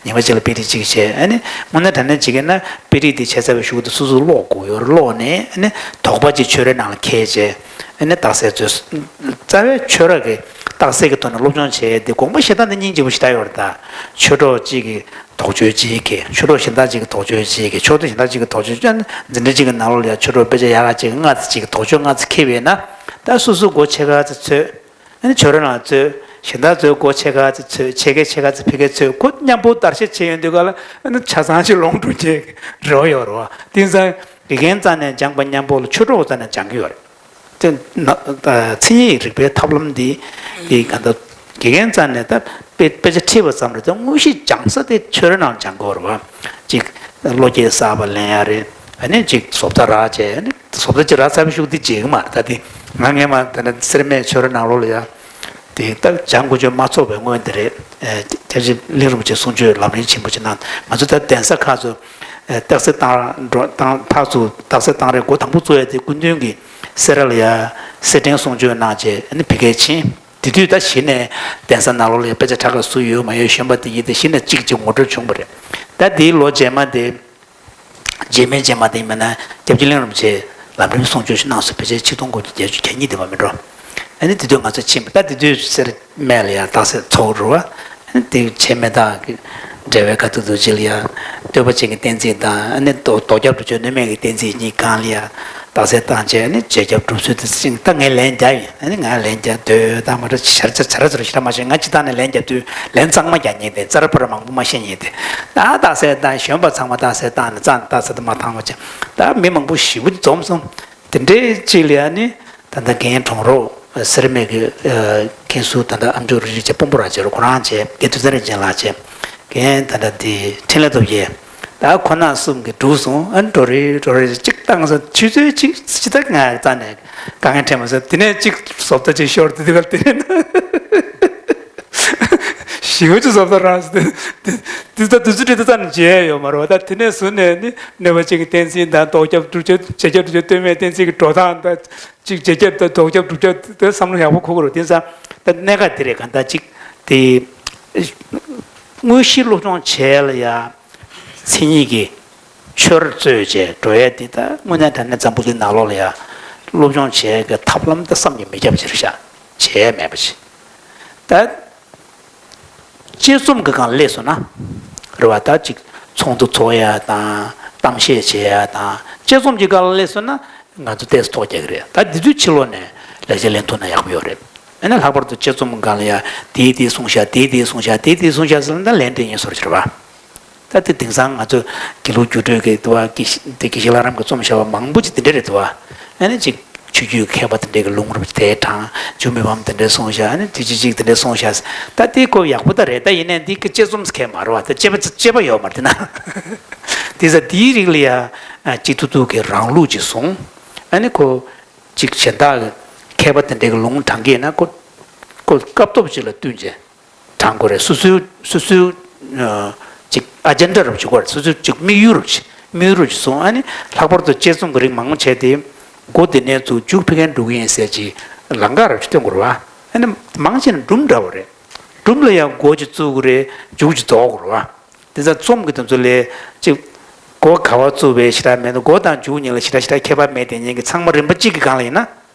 ཉི་མ་གཅིག་ལ་དཔེ་ཁྲིད་གཅིག་བྱས། ཨ་ནི་དངོས་གནས་དྲང་གནས་བྱེད་ཀྱི་ན་དཔེ་ཁྲིད་དེ་བྱས་ཚར་བའི་གཞུག་ཏུ་སོ་སོ་ཀློག་དགོས་ཡོད་རེད། ཀློག་ནས་ཨ་ནི་དོགས་པ་ཅིག་ཆོས་རའི་ནང་ལ་འཁྱེར་བྱས། ཨ་ནི་རྟགས་གསལ་མཛོད། རྩ་བའི་ཆོས་ར་གི་རྟགས་གསལ་གྱི་ཐོག་ནས་སློབ་སྦྱོང་བྱས་ཏེ། དགོངས་པ་བཞེས་སྟངས་དེ་སྙིང་རྗེ་པོ་ཞེ་དྲག་ཡོད་རེད་ད། ཆོས་གྲོགས་གཅིག་གིས་དོགས་གཅོད་གཅིག་གིས། ཆོས་གྲོགས་གཞན་དག་གཅིག་གིས་དོགས་གཅོད་གཅིག་གིས། ཕྱོགས་མཐུན་གཞན་དག་གཅིག་གིས་དོགས་གཅོད་གཅིག། འཛིན་གྲྭ་གཅིག་གི་ནང་ལོགས་ལ་ཡང་ཆོས་གྲོགས་དཔེ་ཆ་ཡག་ག་གཅིག་གིས་ལྔ་ཙམ་གཅིག་གིས་དོགས་གཅོད་ལྔ་ཙམ་འཁྱེར་བས་ན། ད་སོ་སོ་མགོ་ཕྱེད་ཀ་ཙམ་འཚོས། ཨ་ནི་ཆོས་ར་ནང་འཚོས། གཞན་དག་ཚོའི་མགོ་ཕྱེད་ཀ་ཙམ་འཚོས། ཕྱེད་ཀའི་ཕྱེད་ཀ་ཙམ་ཕ་གིར་འཚོས། ཁོ་མཉམ་པོ་བརྡར་ཤ་བྱས་ཡོང་དུས་སྐབས་ལ་ཨ་ནི་ཆ་ཚང་ཞིག་ལོངས་འགྲོ་རྒྱུའི་རེ་བ་ཡོད་རེད་བ། དེང་སང་དགེ་རྒན་རྩ་ནས་སྦྱངས་པ་མཉམ་པོ་ལ་ཆོས་གྲོགས་རྩ་ནས་སྦྱང་གི་ཡོད་རེད། དེ་ན་ད་མཚན་ཉིད་རིག་པའི་ཐབས་ལམ་འདི་འདི་ག་འདྲ་དགེ་རྒན་རྩ་ནས་ད་དཔེ་དཔེ་ཆ་ཁྲིད་པ་ཙམ་རེད་དེ། དངོས་གཞི་སྦྱང་ས་དེ་ཆོས་རའི་ནང་སྦྱང་དགོས་རེད་བ། གཅིག་བློ་སྐྱེད་གསར་པ་ལེན་ཡ་རེད། ཨ་ནི་གཅིག་བཟོ་ལྟ་རག་བྱས། ཨ་ནི་བཟོ་ལྟ་གཅིག་རག་ཚར་བའི་གཞུག་དེ་བརྗེད་གི་མ་རེད། ད་དེ་ང་སྔས་མ་ད་ནི་སེར་སྨད་ཆོས་རའི་ནང་ལོགས་ལ་ཡ་དེ་ད་སྦྱང་དགོས་ཆོད་མ་ཚོར་བའི་སྔོན་དེ་རེད། ཨ་སྐྱབས་རྗེ་གླིང་རིན་པོ་ཆེ་གསུང་ཆོས་ལམ་རིམ་ཆེན་པོ་ཅིག་གནང་། ང་ཚོ་ད་གདན་ས་ཁག་ཚོ་ཨ་རྟགས་གསལ་བཏང་འགྲོ་བཏང་ཕར་ཚུར་རྟགས་གསལ་བཏང་རེས་འགོ་དང་པོ་བཙུགས་ཡ་དེ་སྐུ་མདུན་གྱིས་སེ་ར་ལ་ཡ་གསེར་ཕྲེང་གསུང་ཆོས་གནང་བྱས། ཨ་ནི་ཕ་གིར་ཕྱིན། དེ་དུས་ད་གཞི་ནས་གདན་ས་ནང་ལོགས་ལ་དཔེ་ཆ་ཁྲ་ཁ་བཟོ་ཡོད་མ་ཡོད་ཞོན་པ་དེ་ཡིན་ཏེ། གཞི་ནས་གཅིག་གཅིག་ངོ་སྤྲོད་བྱུང་བ་རེད། ད་དེའི་ལོ་རྗེས་མ་དེ། རྗེས་མའི་རྗེས་མ་དེ་མིན་ན་སྐྱབས་རྗེ་གླིང་རིན་པོ་ཆེ་ལམ་རིམ་གསུང་ཆོས་ཤིག་གནང་སོང་། ཕལ་ཆེར་ཆིག་སྟོང་དགུ་བརྒྱ་བརྒྱད་ཅུ་གྱ་གཉིས་དེ་བ་མིན་འགྲོ། ཨ་ནི་དེ་དུས་ང་ཚོ་ཕྱིན་པ། ད་དེ་དུས་སེར་སྨད་ལ་ཡང་རྟགས་གསལ་ཚོགས་རུ་བ། ཨ་ནི་དེ་བྱེད་མེད་དག་གི་འབྲེལ་བའི་དཀའ་ཐུབ་རྡོ་རྗེ་ལ་ཡ། སྟོན་པ་ཆེན་གྱི་བསྟན་རྩིས་དང་། ཨ་ནི་ལྡོག་ལྡོག་ཁྱབ་སྒྲུབ་མཆོད་གནོད་མེད་ཀྱི་བསྟན་རྩིས་གཉིས་སྒང་ལ་ཡ་རྟགས་གསལ་བཏང་བྱས། ཨ་ནི་རྗེས་ཁྱབ་སྒྲུབ་ཚུལ་དེ་ཚིག་ད་ངས་ལན་རྒྱག་ཡིན། ཨ་ནི་ང་ལན་རྒྱག་འདོད་ད་མ་འདྲ་ཆར་ཆ་ཆ་ར་ཚུར་ཞེ་དྲག་མ་ཤེས། ང་སྤྱིར་བཏང་ནས་ལན་རྒྱག་དུས་ལན་གཙང་མ་རྒྱག་མཁན་དེ། རྩ་ར་ཕུ་ར་མང་པོ་མ་བཤད་མཁན་དེ། ད་རྟགས་གསལ་བཏང་། གཞོན་པ་ཚང་མ་རྟགས་གསལ་བཏང་ནས་རྩ་རྟགས་གསལ་དུ་མ་བཏང་བ་བྱས། ད་མི་མང་པོ་ཞེ་པོ་འཛོམས་སོང་། དེ་འདྲའི་ཅིག་ལ་ཡ་ནི་ད་ལྟ་རྒན་གྲོང་རོགས་སེར་སྨད་ཀྱི་ཨ་མཁན་ཟུར་ད་ལྟ་ཨ་མཆོག་རིན་ཆེན་བཅས་དཔོན་པོ་རང་བྱས་རོགས། ཁོ་རང་བྱས། རྒན་དུས་ཚོད་རིན་ཆེན་ལགས་བྱས། རྒན་ད་ལྟ་འདི་འཕྲིན་ལས་སྟོབས་རྒྱས། ད་ཁོ་ན་གསུམ་གྱིས་གྲུབ་སོང་། ཨ་ནི་འགྲོ་རེ་འགྲོ་རེ་གཅིག་བཏང་སོང་། ཆུ་ཚོད་གཅིག་ཅི་ད་ང་རྩ་ནས་དཀའ་ངལ་འཕྲད་མ་སོང་། དེ་ནས་གཅིག་བཟོ་ལྟ་གཅིག་ཤོར་ཏེ། དེ་ག་དེ་ནས་ན་ཞི་བ་ཅིག་བཟོ་ལྟ་རང་སོང་། དེ་དེ་ད་དུས་ཚོད་དེ་རྩ་ནས་བརྗེད་ཡོད་མ་རེད་བ། ད་དེ་ནས་བཟུང་ནས་ནི་གནོད་པ་ཅན་གྱི་བསྟན་འཛིན་དང་ལྡོག་ཁྱབ་སྒྲུབ་བྱེད། རྗེས་ཁྱབ་སྒྲུབ་བྱེད་སྟོད་སྨད་བསྟན་འཛིན་གྱི་འགྲོ་སྟངས་དང་། གཅིག་རྗེས་ཁྱབ་དང་ལྡོག་ཁྱབ་སྒྲུབ་བྱེད་དེ་བསམ་བློ་ཡག་པོ་འཁོར་དགོས་རེད། དེང་སང་ད་གནད་འགག་དེ་རེད། གང་ལྟར་གཅིག་དེ་དངོས་གཞི་སློབ་སྦྱོང་བྱས་ལ་ཡ་མཚན་ཉིད་ཀྱི་ཆོས་ར་རྩོད་བྱས་འགྲོ་ཡ་དེ་ད་དངོས་གནས་དྲང་གནས་འཛམ་བུ་གླིང་ནང་ལོགས་ལ་ཡ་སློབ་སྦྱོང་བྱས་ཀྱི་ཐབས་ལམ་ད་བསམ་གྱིས་མི་ཁྱབ་ཅིག་རེད་ཤག་བྱས་མེད་པ་ཅིག་ད་དཔྱད་རྩོམ་གྱི་སྒང་སླེབས་སོང་ན་རེད་བ། ད་ཅིག་ཚོགས་འདུ་ཚོགས་ཡ་དང་། གཏམ་བཤད་བྱེད་ཡ་དང་། དཔྱད་རྩོམ་གྱི་སྒང་ལ་སླེབས་སོང་ན་ང་ཚོ་ཏོག་ཙམ་ཐོག་རྒྱག་གི་རེད། ད་འདི་དུས་ཕྱི་ལོགས་ནས་ལེགས་ཆ་ལེན་ཐུབ་ན་ཡག་པོ་ཡོད་རེད། ཨ་ནི་ལྷག་པར་དུ་དཔྱད་རྩོམ་གྱི་སྒང་ལ་ཡ་དེས་དེ་གསུངས་ཤག་དེས་དེ་གསུངས་ཤག་དེས་དེ་གསུངས་ཤག་ཟེར་ན་ད་ལན་སྤྲད་ཉན་བཟོ་འདྲ་ཅིག་རེད་བ། ད་དེ་དེང་སང་ང་ཚོ་དགེ་ལུགས་འགྱུར་འགྲོས་ཀྱི་དུ་བ་དགེ་བཤེས་དགེ་བཤེས་ལྷ་རམས་ཀྱིས་རྩོམ་བཞག་པ་མང་པོ་ཅིག་དེ་འདྲ་རེད་འདུག་བ། ཨ་ནི་ཅིག་ཆོས་བརྒྱུད་མཁས་པ་དེ་འདྲ་གི་ལུང་རབས་དེ་དྲངས། འཇུ་མི་ཕམ་དེ་འདྲས་གསུངས་ཤག་ཨ་ནི་དེ་ཅིག་ཅིག་དེ་འདྲས་གསུངས་ཤག་ད་དེ་ཁོ་ཡག་པོ་ད་རེད། ད་ཡིན་ནའི་འདི་གི་དཔྱད་རྩོམ་མཁན་མ་རེད་བ། ད་དཔྱད་པ་དཔྱད་པ་ཡོད་མ་རེད་དེ་ན། དེ་ས་དེའི་རིགས་ལ་ཡ་ཨ་གཅིག་ཐུག་ཐུག་གི་རང་ལུགས་ཅིག་བཟུང་། ཨ་ནི་ཁོ་ཅིག་གཞན་དག་གི་མཁས་པ་དེ་འདྲ་གི་ལུང་དྲངས་ཀྱི་ཡིན་ན་ཁོ་ཁོ་སྐབས་ཐོབ་ཅིག་ལ་བསྟུན་བྱས། དྲང་དགོས་རེད། སོ་སོའི་སོ་སོའི་ཨ་ཅིག་ཨ་ཇེན་ཌ་རབ་ཅིག་དགོས་རེད། སོ་སོའི་ཅིག་དམིགས་ཡུལ་རབ་ཅིག་དམིགས་ཡུལ་རབ་ཅིག་བཟུང་། ཨ་ནི་ལྷག་པར་དུ་དཔྱད་རྩོམ་གྱི་རིགས་མང་པོ་བྱས་ཏེ། མགོ་འདི་ནས་ཚུར་མཇུག་ཕ་གིར་འགྲོ་གི་ཡིན་ཟེར་ཅིག་ལམ་ཁ་རབ་ཅིག་སྟོན་དགོས་རེད་བ། ཨ་ནི་མང་ཆེ་ན་སྒྲུང་འདྲ་བོ་རེད། སྒྲུང་ལ་ཡང་མགོ་ཅིག་བཙུགས་དགོས་རེད། མཇུག་ཅིག་རྫོགས་དགོས་རེད་བ། དེ་ཚོ་རྩོམ་གྱི་དེ་ཚོ་ལས་ཅིག་མགོ་ག་བ་བཙུགས་པའི་ཞེ་དྲག་མེད་ན། མགོ་དང་མཇུག་གཉིས་ལ་ཞེ་དྲག་ཞེ་དྲག་ཁྱད་པར་མེད་དེ། ཉིན་གྱི་ཚང་མ་རིམ་པ་གཅིག་གི་སྒང་ལ་ཡིན་ན།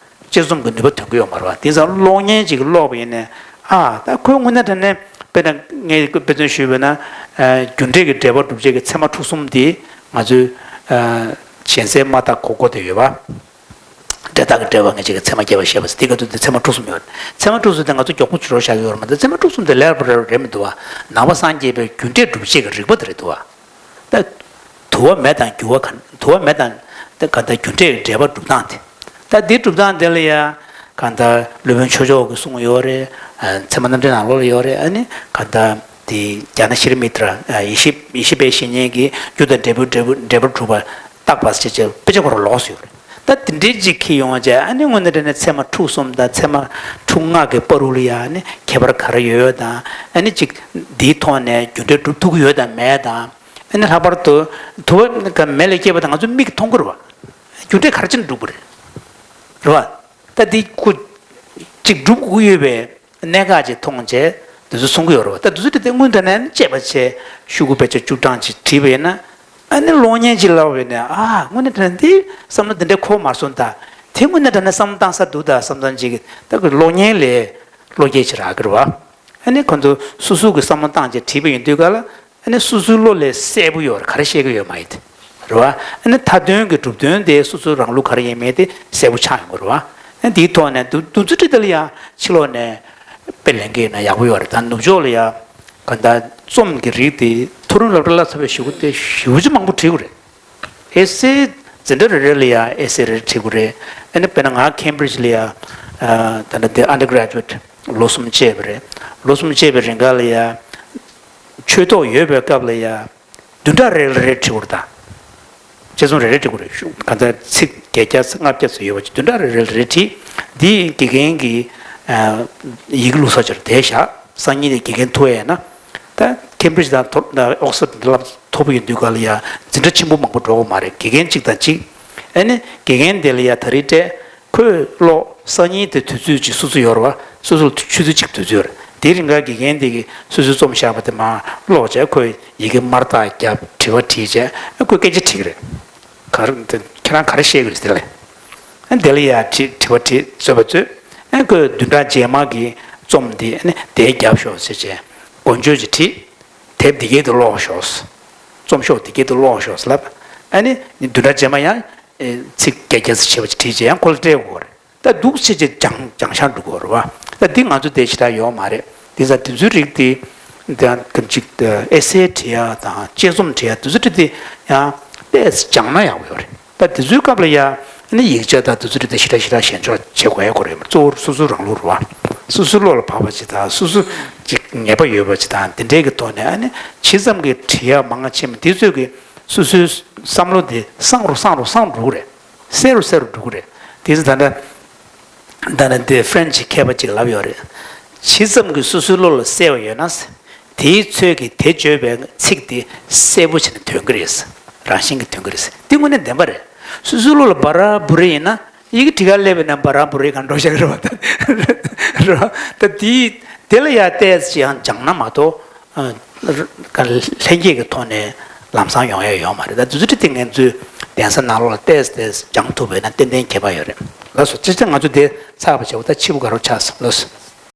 དཔྱད་རྩོམ་གྱི་ནུས་པ་ཐོན་གྱི་ཡོད་མ་རེད་བ། དེང་སང་གློག་བརྙན་ཅིག་གློག་པ་ཡིན་ནའི། ཨ་ད་ཁོའི་དངོས་གནས་དྲང་གནས་དཔེར་ན་ངས་དཔེ་མཚོན་ཞུས་པ་ན། ཨ་རྒྱུ་འབྲས་ཀྱི་འབྲེལ་བ་སྒྲུབ་བྱེད་ཀྱི་ཚད་མ་ཁྲོ་གསུམ་དེ་ང་ཚོའི་ཨ་གཞན་སེལ་མ་དག་གོ་གོ་དེ་ཡོད་པ། དེ་དག་གི་འགྲེལ་པ་ངེས་བྱེད་ཀྱི་ཚད་མ་བརྒྱད་པ་བཤད་པ་ཟེར་དེ་ག་དུས་དེ་ཚད་མ་དྲུག་གསུམ་ཡོད་རེད། ཚད་མ་དྲུག་གསུམ་དེ་ང་ཚོ་མགྱོགས་པོ་ཅིག་རོ་བཞག་གི་ཡོད་རེད་མ་གཏོགས་ཚད་མ་དྲུག་གསུམ་དེ་ལས་རབ་རེད་མི་འདུག་བ། ནང་པ་སངས་རྒྱས་པའི་རྒྱུ་འབྲས་སྒྲུབ་བྱེད་ཀྱི་རིགས་པ་དེ་རེད་འདུག་བ། ད། དུ་བ་མེ་དང་འགྱུར་བ་ག་དུ་བ་མེ་དང་ད་ག་ད་རྒྱུ་འབྲས་ཀྱི་འབྲེལ་པ་སྒྲུབ་སྟངས་དེ། ད་འདི་སྒྲུབ་སྟངས་དེ་ལ་ཡ། ག་ད་སློབ་དཔོན་ཆོས་མཆོག་གིས་གསུངས་ཡོད་རེད། ཨ་ཚད་མ་རྣམ་འགྲེལ་ནང་ལོགས་ལ་ཡོད་རེད། ཨ་ནི་ག་ད་དེ་ཛྙཱ་ན་ཤྲཱི་མི་ཏྲ་ཡེ་ཤེས་ཡེ་ཤེས་པའི་བཤེས་གཉེན་གྱིས་རྒྱུ་དང་འབྲས་བུའི་འབྲས་བུ་འབྲས་བུ་སྒྲུབ་པ་བརྟག་པ་ཞེས་བྱ་དཔེ་ཆ་ཁོ་རང་ལོགས་སུ་ཡོད་རེད། ད་དེ་འདྲའི་ཅིག་འཁྱེར་ཡོང་བ་བྱས་ཨ་ནི་དངོས་གནས་དྲང་གནས་ཚད་མ་དྲུག་གསུམ་དང་ཚད་མ་དྲུག་ལྔ་གི་བར་དུ་ལ་ཡ་ཨ་ནི་ཁྱད་པར་ག་རེ་ཡོད་ཡོད་དང་ཨ་ནི་ཅིག་འདིའི་ཐོག་ནས་རྒྱུ་འབྲས་སྒྲུབ་ཐུབ་ཀྱི་ཡོད་དང་མེད་དང་། ཨ་ནི་ལྷག་པར་དུ་དུ་བ་ག་མེ་ལས་སྐྱེས་པ་དང་ང་ཚོ་མིག་གིས་མཐོང་གི་རེད་བ། རྒྱུ་འབྲས་ག་རེ་བྱས་ནས་སྒྲུབ་ཀྱི་རེད། རེད་བ། ད་འདི་ཁོ་ཅིག་སྒྲུབ་དགོས་ཡོད་པའི་གནད་འགག་ཅིག་མཐོང་བྱས་འདི་ཚོ་གསུང་གི་ཡོད་རེད་བ། ད་འདི་ཚོ་དེ་དངོས་དྲང་གནས་དཔྱད་པ་བྱས་ཤོག་གུ་དཔེ་ཆ་བཅུ་གྲངས་ཅིག་བྲིས་པ་ཡིན་ན་ཨ་ནི་གློག་བརྙན་ཅིག་ལབ་པ་ཡིན་ན་ཨ་དངོས་གནས་དྲང་གནས་འདི་བསམ་བློ་འདི་འདྲ་འཁོར་མ་སོང་ད། དེ་དངོས་གནས་དྲང་གནས་བསམ་བློ་བཏང་ས་འདུག་ད་བསམ་བཏང་ཅིག་ད་གི་གློག་བརྙན་ལས་བློ་སྐྱེད་ཅིག་རག་གི་རེད་བ། ཨ་ནི་ཁོ་ཚོ་སོ་སོ་གི་བསམ་བློ་བཏང་བྱས་བྲིས་པ་ཡིན་དུས་ག་ལ། ཨ་ནི་སོ་སོའི་བློ་ལས་གསལ་པོ་ཡོད་རེད། ག་རེ་བཤད་ཀྱི་ཡོད་མ་ཡིན་ཏེ། རེད་བ། ཨ་ནི་མཐའ་དོན་གྱི་གྲུབ་དོན་དེ་སོ་སོའི་རང་ལུགས་ག་རེ་ཡིན་མིན་དེ་གསལ་པོ་ཆགས་ཡོང་གི་རེད་བ། ཨ་ནི་དེའི་ཐོག་ནས་འདུ་འདུ་འཛི་ཁྲིད་དེ་ལ་ཡང་ཕྱི་ལོགས་ནས་དཔེ་ལེན་གྱི་ཡིན་ན་ཡག་པོ་ཡོད་རེད། ད་ནུབ་ཕྱོགས་ལ་ཡང་ག་ད་རྩོམ་གྱི་རིགས་དེ་མཐོ་རིམ་སློབ་གྲྭ་བསླབ་ཚར་བའི་གཞུག་གུ་དེ་ཞེ་པོ་ཅིག་མང་པོ་བྲིས་ཀྱི་རེད། ཨེ་སེ་འཛིན་གྲྭ་རེ་རེ་ལ་ཡང་ཨེ་སེ་རེ་རེ་བྲིས་དགོས་རེད། ཨ་ནི་དཔེར་ན་ང་ཁེམ་བྷི་རིཇ་ལ་ཡང་ད་ལྟ་འདི་ཨན་ཌར་གྷ་རེ་ཇུ་ཨེཊ་ལོ་གསུམ་བྱས་པ་རེད། ལོ་གསུམ་བྱས་པའི་རིང་ག་ལ་ཡང་ཆོས་ཐོག་ཡོད་པའི་སྐབས་ལ་ཡང་བདུན་ཕྲག་རེ་ལ་རེ་བྲིས་དགོས་རེད་ད། དཔྱད་རྩོམ་རེ་རེ་བྲིས་དགོས་རེད། གང་ལྟར་ཚིག་བརྒྱད་བརྒྱ་ཙམ་ལྔ་བརྒྱ་ཙམ་ཡོད་པ་ཅིག་བདུན་ཕྲག་རེ་རེ་ལ་རེ་བྲིས། འདི་དགེ་རྒན་གྱིས་ཡི་གེ་བླུགས་ས་ཆར་དེ་བཞག་སང་ཉིན་དེ་དགེ་རྒན་ཐུག་ཡས་ན། ད་ཁེམ་བྷི་རིཇ་དང་ཐོ་ཨོག་སི་ཕོར་ཌ་འདི་ལ་མཐོ་པོ་ཡིན་དུས་ག་ལ་ཡ་འཛིན་གྲྭ་ཆེན་པོ་མང་པོ་འགྲོ་གི་མ་རེད། དགེ་རྒན་གཅིག་དང་གཅིག་ཨ་ནི་དགེ་རྒན་དེ་ལ་ཡ་ད་རེས་སྤྲད་ཁོས་ཀློག་སང་ཉིན་དེ་དུས་ཚོད་ཅིག་སོ་སོ་ཡོད་རེད་བ། སོ་སོ་ལ་ཆུ་ཚོད་གཅིག་དུས་ཚོད་རེད། དེའི་རིང་ག་དགེ་རྒན་དེ་གིས་སོ་སོའི་རྩོམ་བཞག་པ་དེ་མར་ཀློག་བྱས་ཁོས་ཡི་གེ་དམར་རྟགས་བརྒྱབ་དྲི་བ་དྲིས་བྱས་ཁོས་སྐད་ཆ་དྲིས་ཀྱི་རེད། ག་རེ་ཁྱེད་རང་ག་རེ་བཤད་ཀྱི་རེད་དེ་ལ། ཨ་ནི་དེ་ལ་ཡ་དྲི་དྲི་བ་དྲིས་རྩོད་པ་རྩོད། ཨ་ནི་ཁོས་བདུན་ཕྲག་རྗེས་མ་གི་རྩོམ་འདི་ཨ་ནི་དེ་རྒྱབ་ཤོག་ཟེར་བྱས་མགོ་བརྗོད་ཅིག་བྲིས། དེབ་འདི་གའི་དུ་ཀློག་ཤོག་རྩོམ་ཤོག་འདི་གའི་དུ་ཀློག་ཤོག་ལབ། ཨ་ནི་བདུན་ཕྲག་རྗེས་མ་ཡང་ཚིག་བརྒྱད་བརྒྱ་ཙམ་བྱས་པ་ཅིག་བྲིས་བྱས་ཡང་ཁོ་ལ་སྤྲད་དགོས་རེད། ད་འདུག་སེ་བྱས་སྦྱང་སྦྱང་བཞག་འགྲོ་དགོས་རེད་བ། ད་འདི་ང་ཚོ་དེ་ཞེ་དྲག་ཡོད་མ་རེད། དེ་ཙང་དེ་ཚོའི་རིགས་དེ་ད་གམ་ཅིག་ཨེ་སེ་བྲིས་ཡ་དང་དཔྱད་རྩོམ་བྲིས་ཡ་དེ་ཚོ་རིགས་དེ་ཡང་ཏོག་ཙམ་སྦྱངས་ན་ཡག་པོ་ཡོད་རེད། ད་དེ་ཚོའི་སྐབས་ལ་ཡ་ཨ་ནི་ཡིག་ཆ་དང་དེ་ཚོ་རིགས་དེ་ཞེ་དྲག་ཞེ་དྲག་ཞེན་ཆོག་བྱེད་དགོས་ཡ་ཁོ་རེད་མ་གཏོགས་གཙོ་བོ་སོ་སོའི་རང་ལུགས་རེད་བ། སོ་སོའི་བློ་ལ་བབས་པ་ཅིག་དང་སོ་སོ་ཅིག་ངེས་པ་ཡོད་པ་ཅིག་དང་དེ་འདྲའི་གི་ཐོག་ནས་ཨ་ནི་ཇི་ཙམ་གྱིས་བྲིས་ཡ་མང་ང་ཆེ་མ་དེ་ཚོས་གི་སོ་སོའི་བསམ་བློ་དེ་སངས་རུ་སངས་རུ་སངས་འགྲོ་གི་རེད། གསལ་རུ་གསལ་རུ་འགྲོ་གི་རེད། དེ་ཚོ་ད་ལྟ་ད་ལྟ་འདི་ཧྥ་རན་ཆི་མཁས་པ་ཅིག་ལབ་ཡོད་རེད། ཇི་ཙམ་གྱིས་སོ་སོའི་བློ་ལ་གསལ་བ་ཡོད་ན། དེའི་ཚོད་ཀྱིས་དེ་བརྗོད་པའི་ཚིག་དེ་གསལ་པོ་བྱས་ནས་ཐོན་གྱི་རེད། རང་བཞིན་གྱིས་ཐོན་གྱི་རེད། འདི་དངོས་གནས་བདེན་པ་རེད། སོ་སོའི་བློ་ལ་བ་ར་བུ་རི་ཡིན་ན་ཡི་གེ་བྲིས་ཁར་སླེབས་པ་ཡིན་ན་བ་ར་བུ་རི་གང་འགྲོ་བཞག་གི་རེད་བ། ད་རེད་བ། ད་དེའི་དེ་ལ་ཡང་ཏོག་ཙམ་ཅིག་ཡང་སྦྱངས་ན་མ་གཏོགས། ལྷན་སྐྱེས་ཀྱི་ཐོག་ནས་ལམ་སང་ཡོང་ཡ་ཡོད་མ་རེད། ད་དུས་ཚོད་དེ་ངས་ཚོའི་གདན་ས་ནང་ལོགས་ལ་ཏོག་ཙམ་ཏོག་ཙམ་སྦྱང་ཐུབ་པ་ཡིན་ན་ཏན་ཏན་ཁྱད་པར་ཡོད་རེད། ལགས་སོ། ཅི་ཅི་ང་ཚོ་དེ་ཚར་བ་བྱེད་པ་ད་ཕྱི་པོ་དགའ་རབ་ཆགས་སོང་། ལགས་སོ།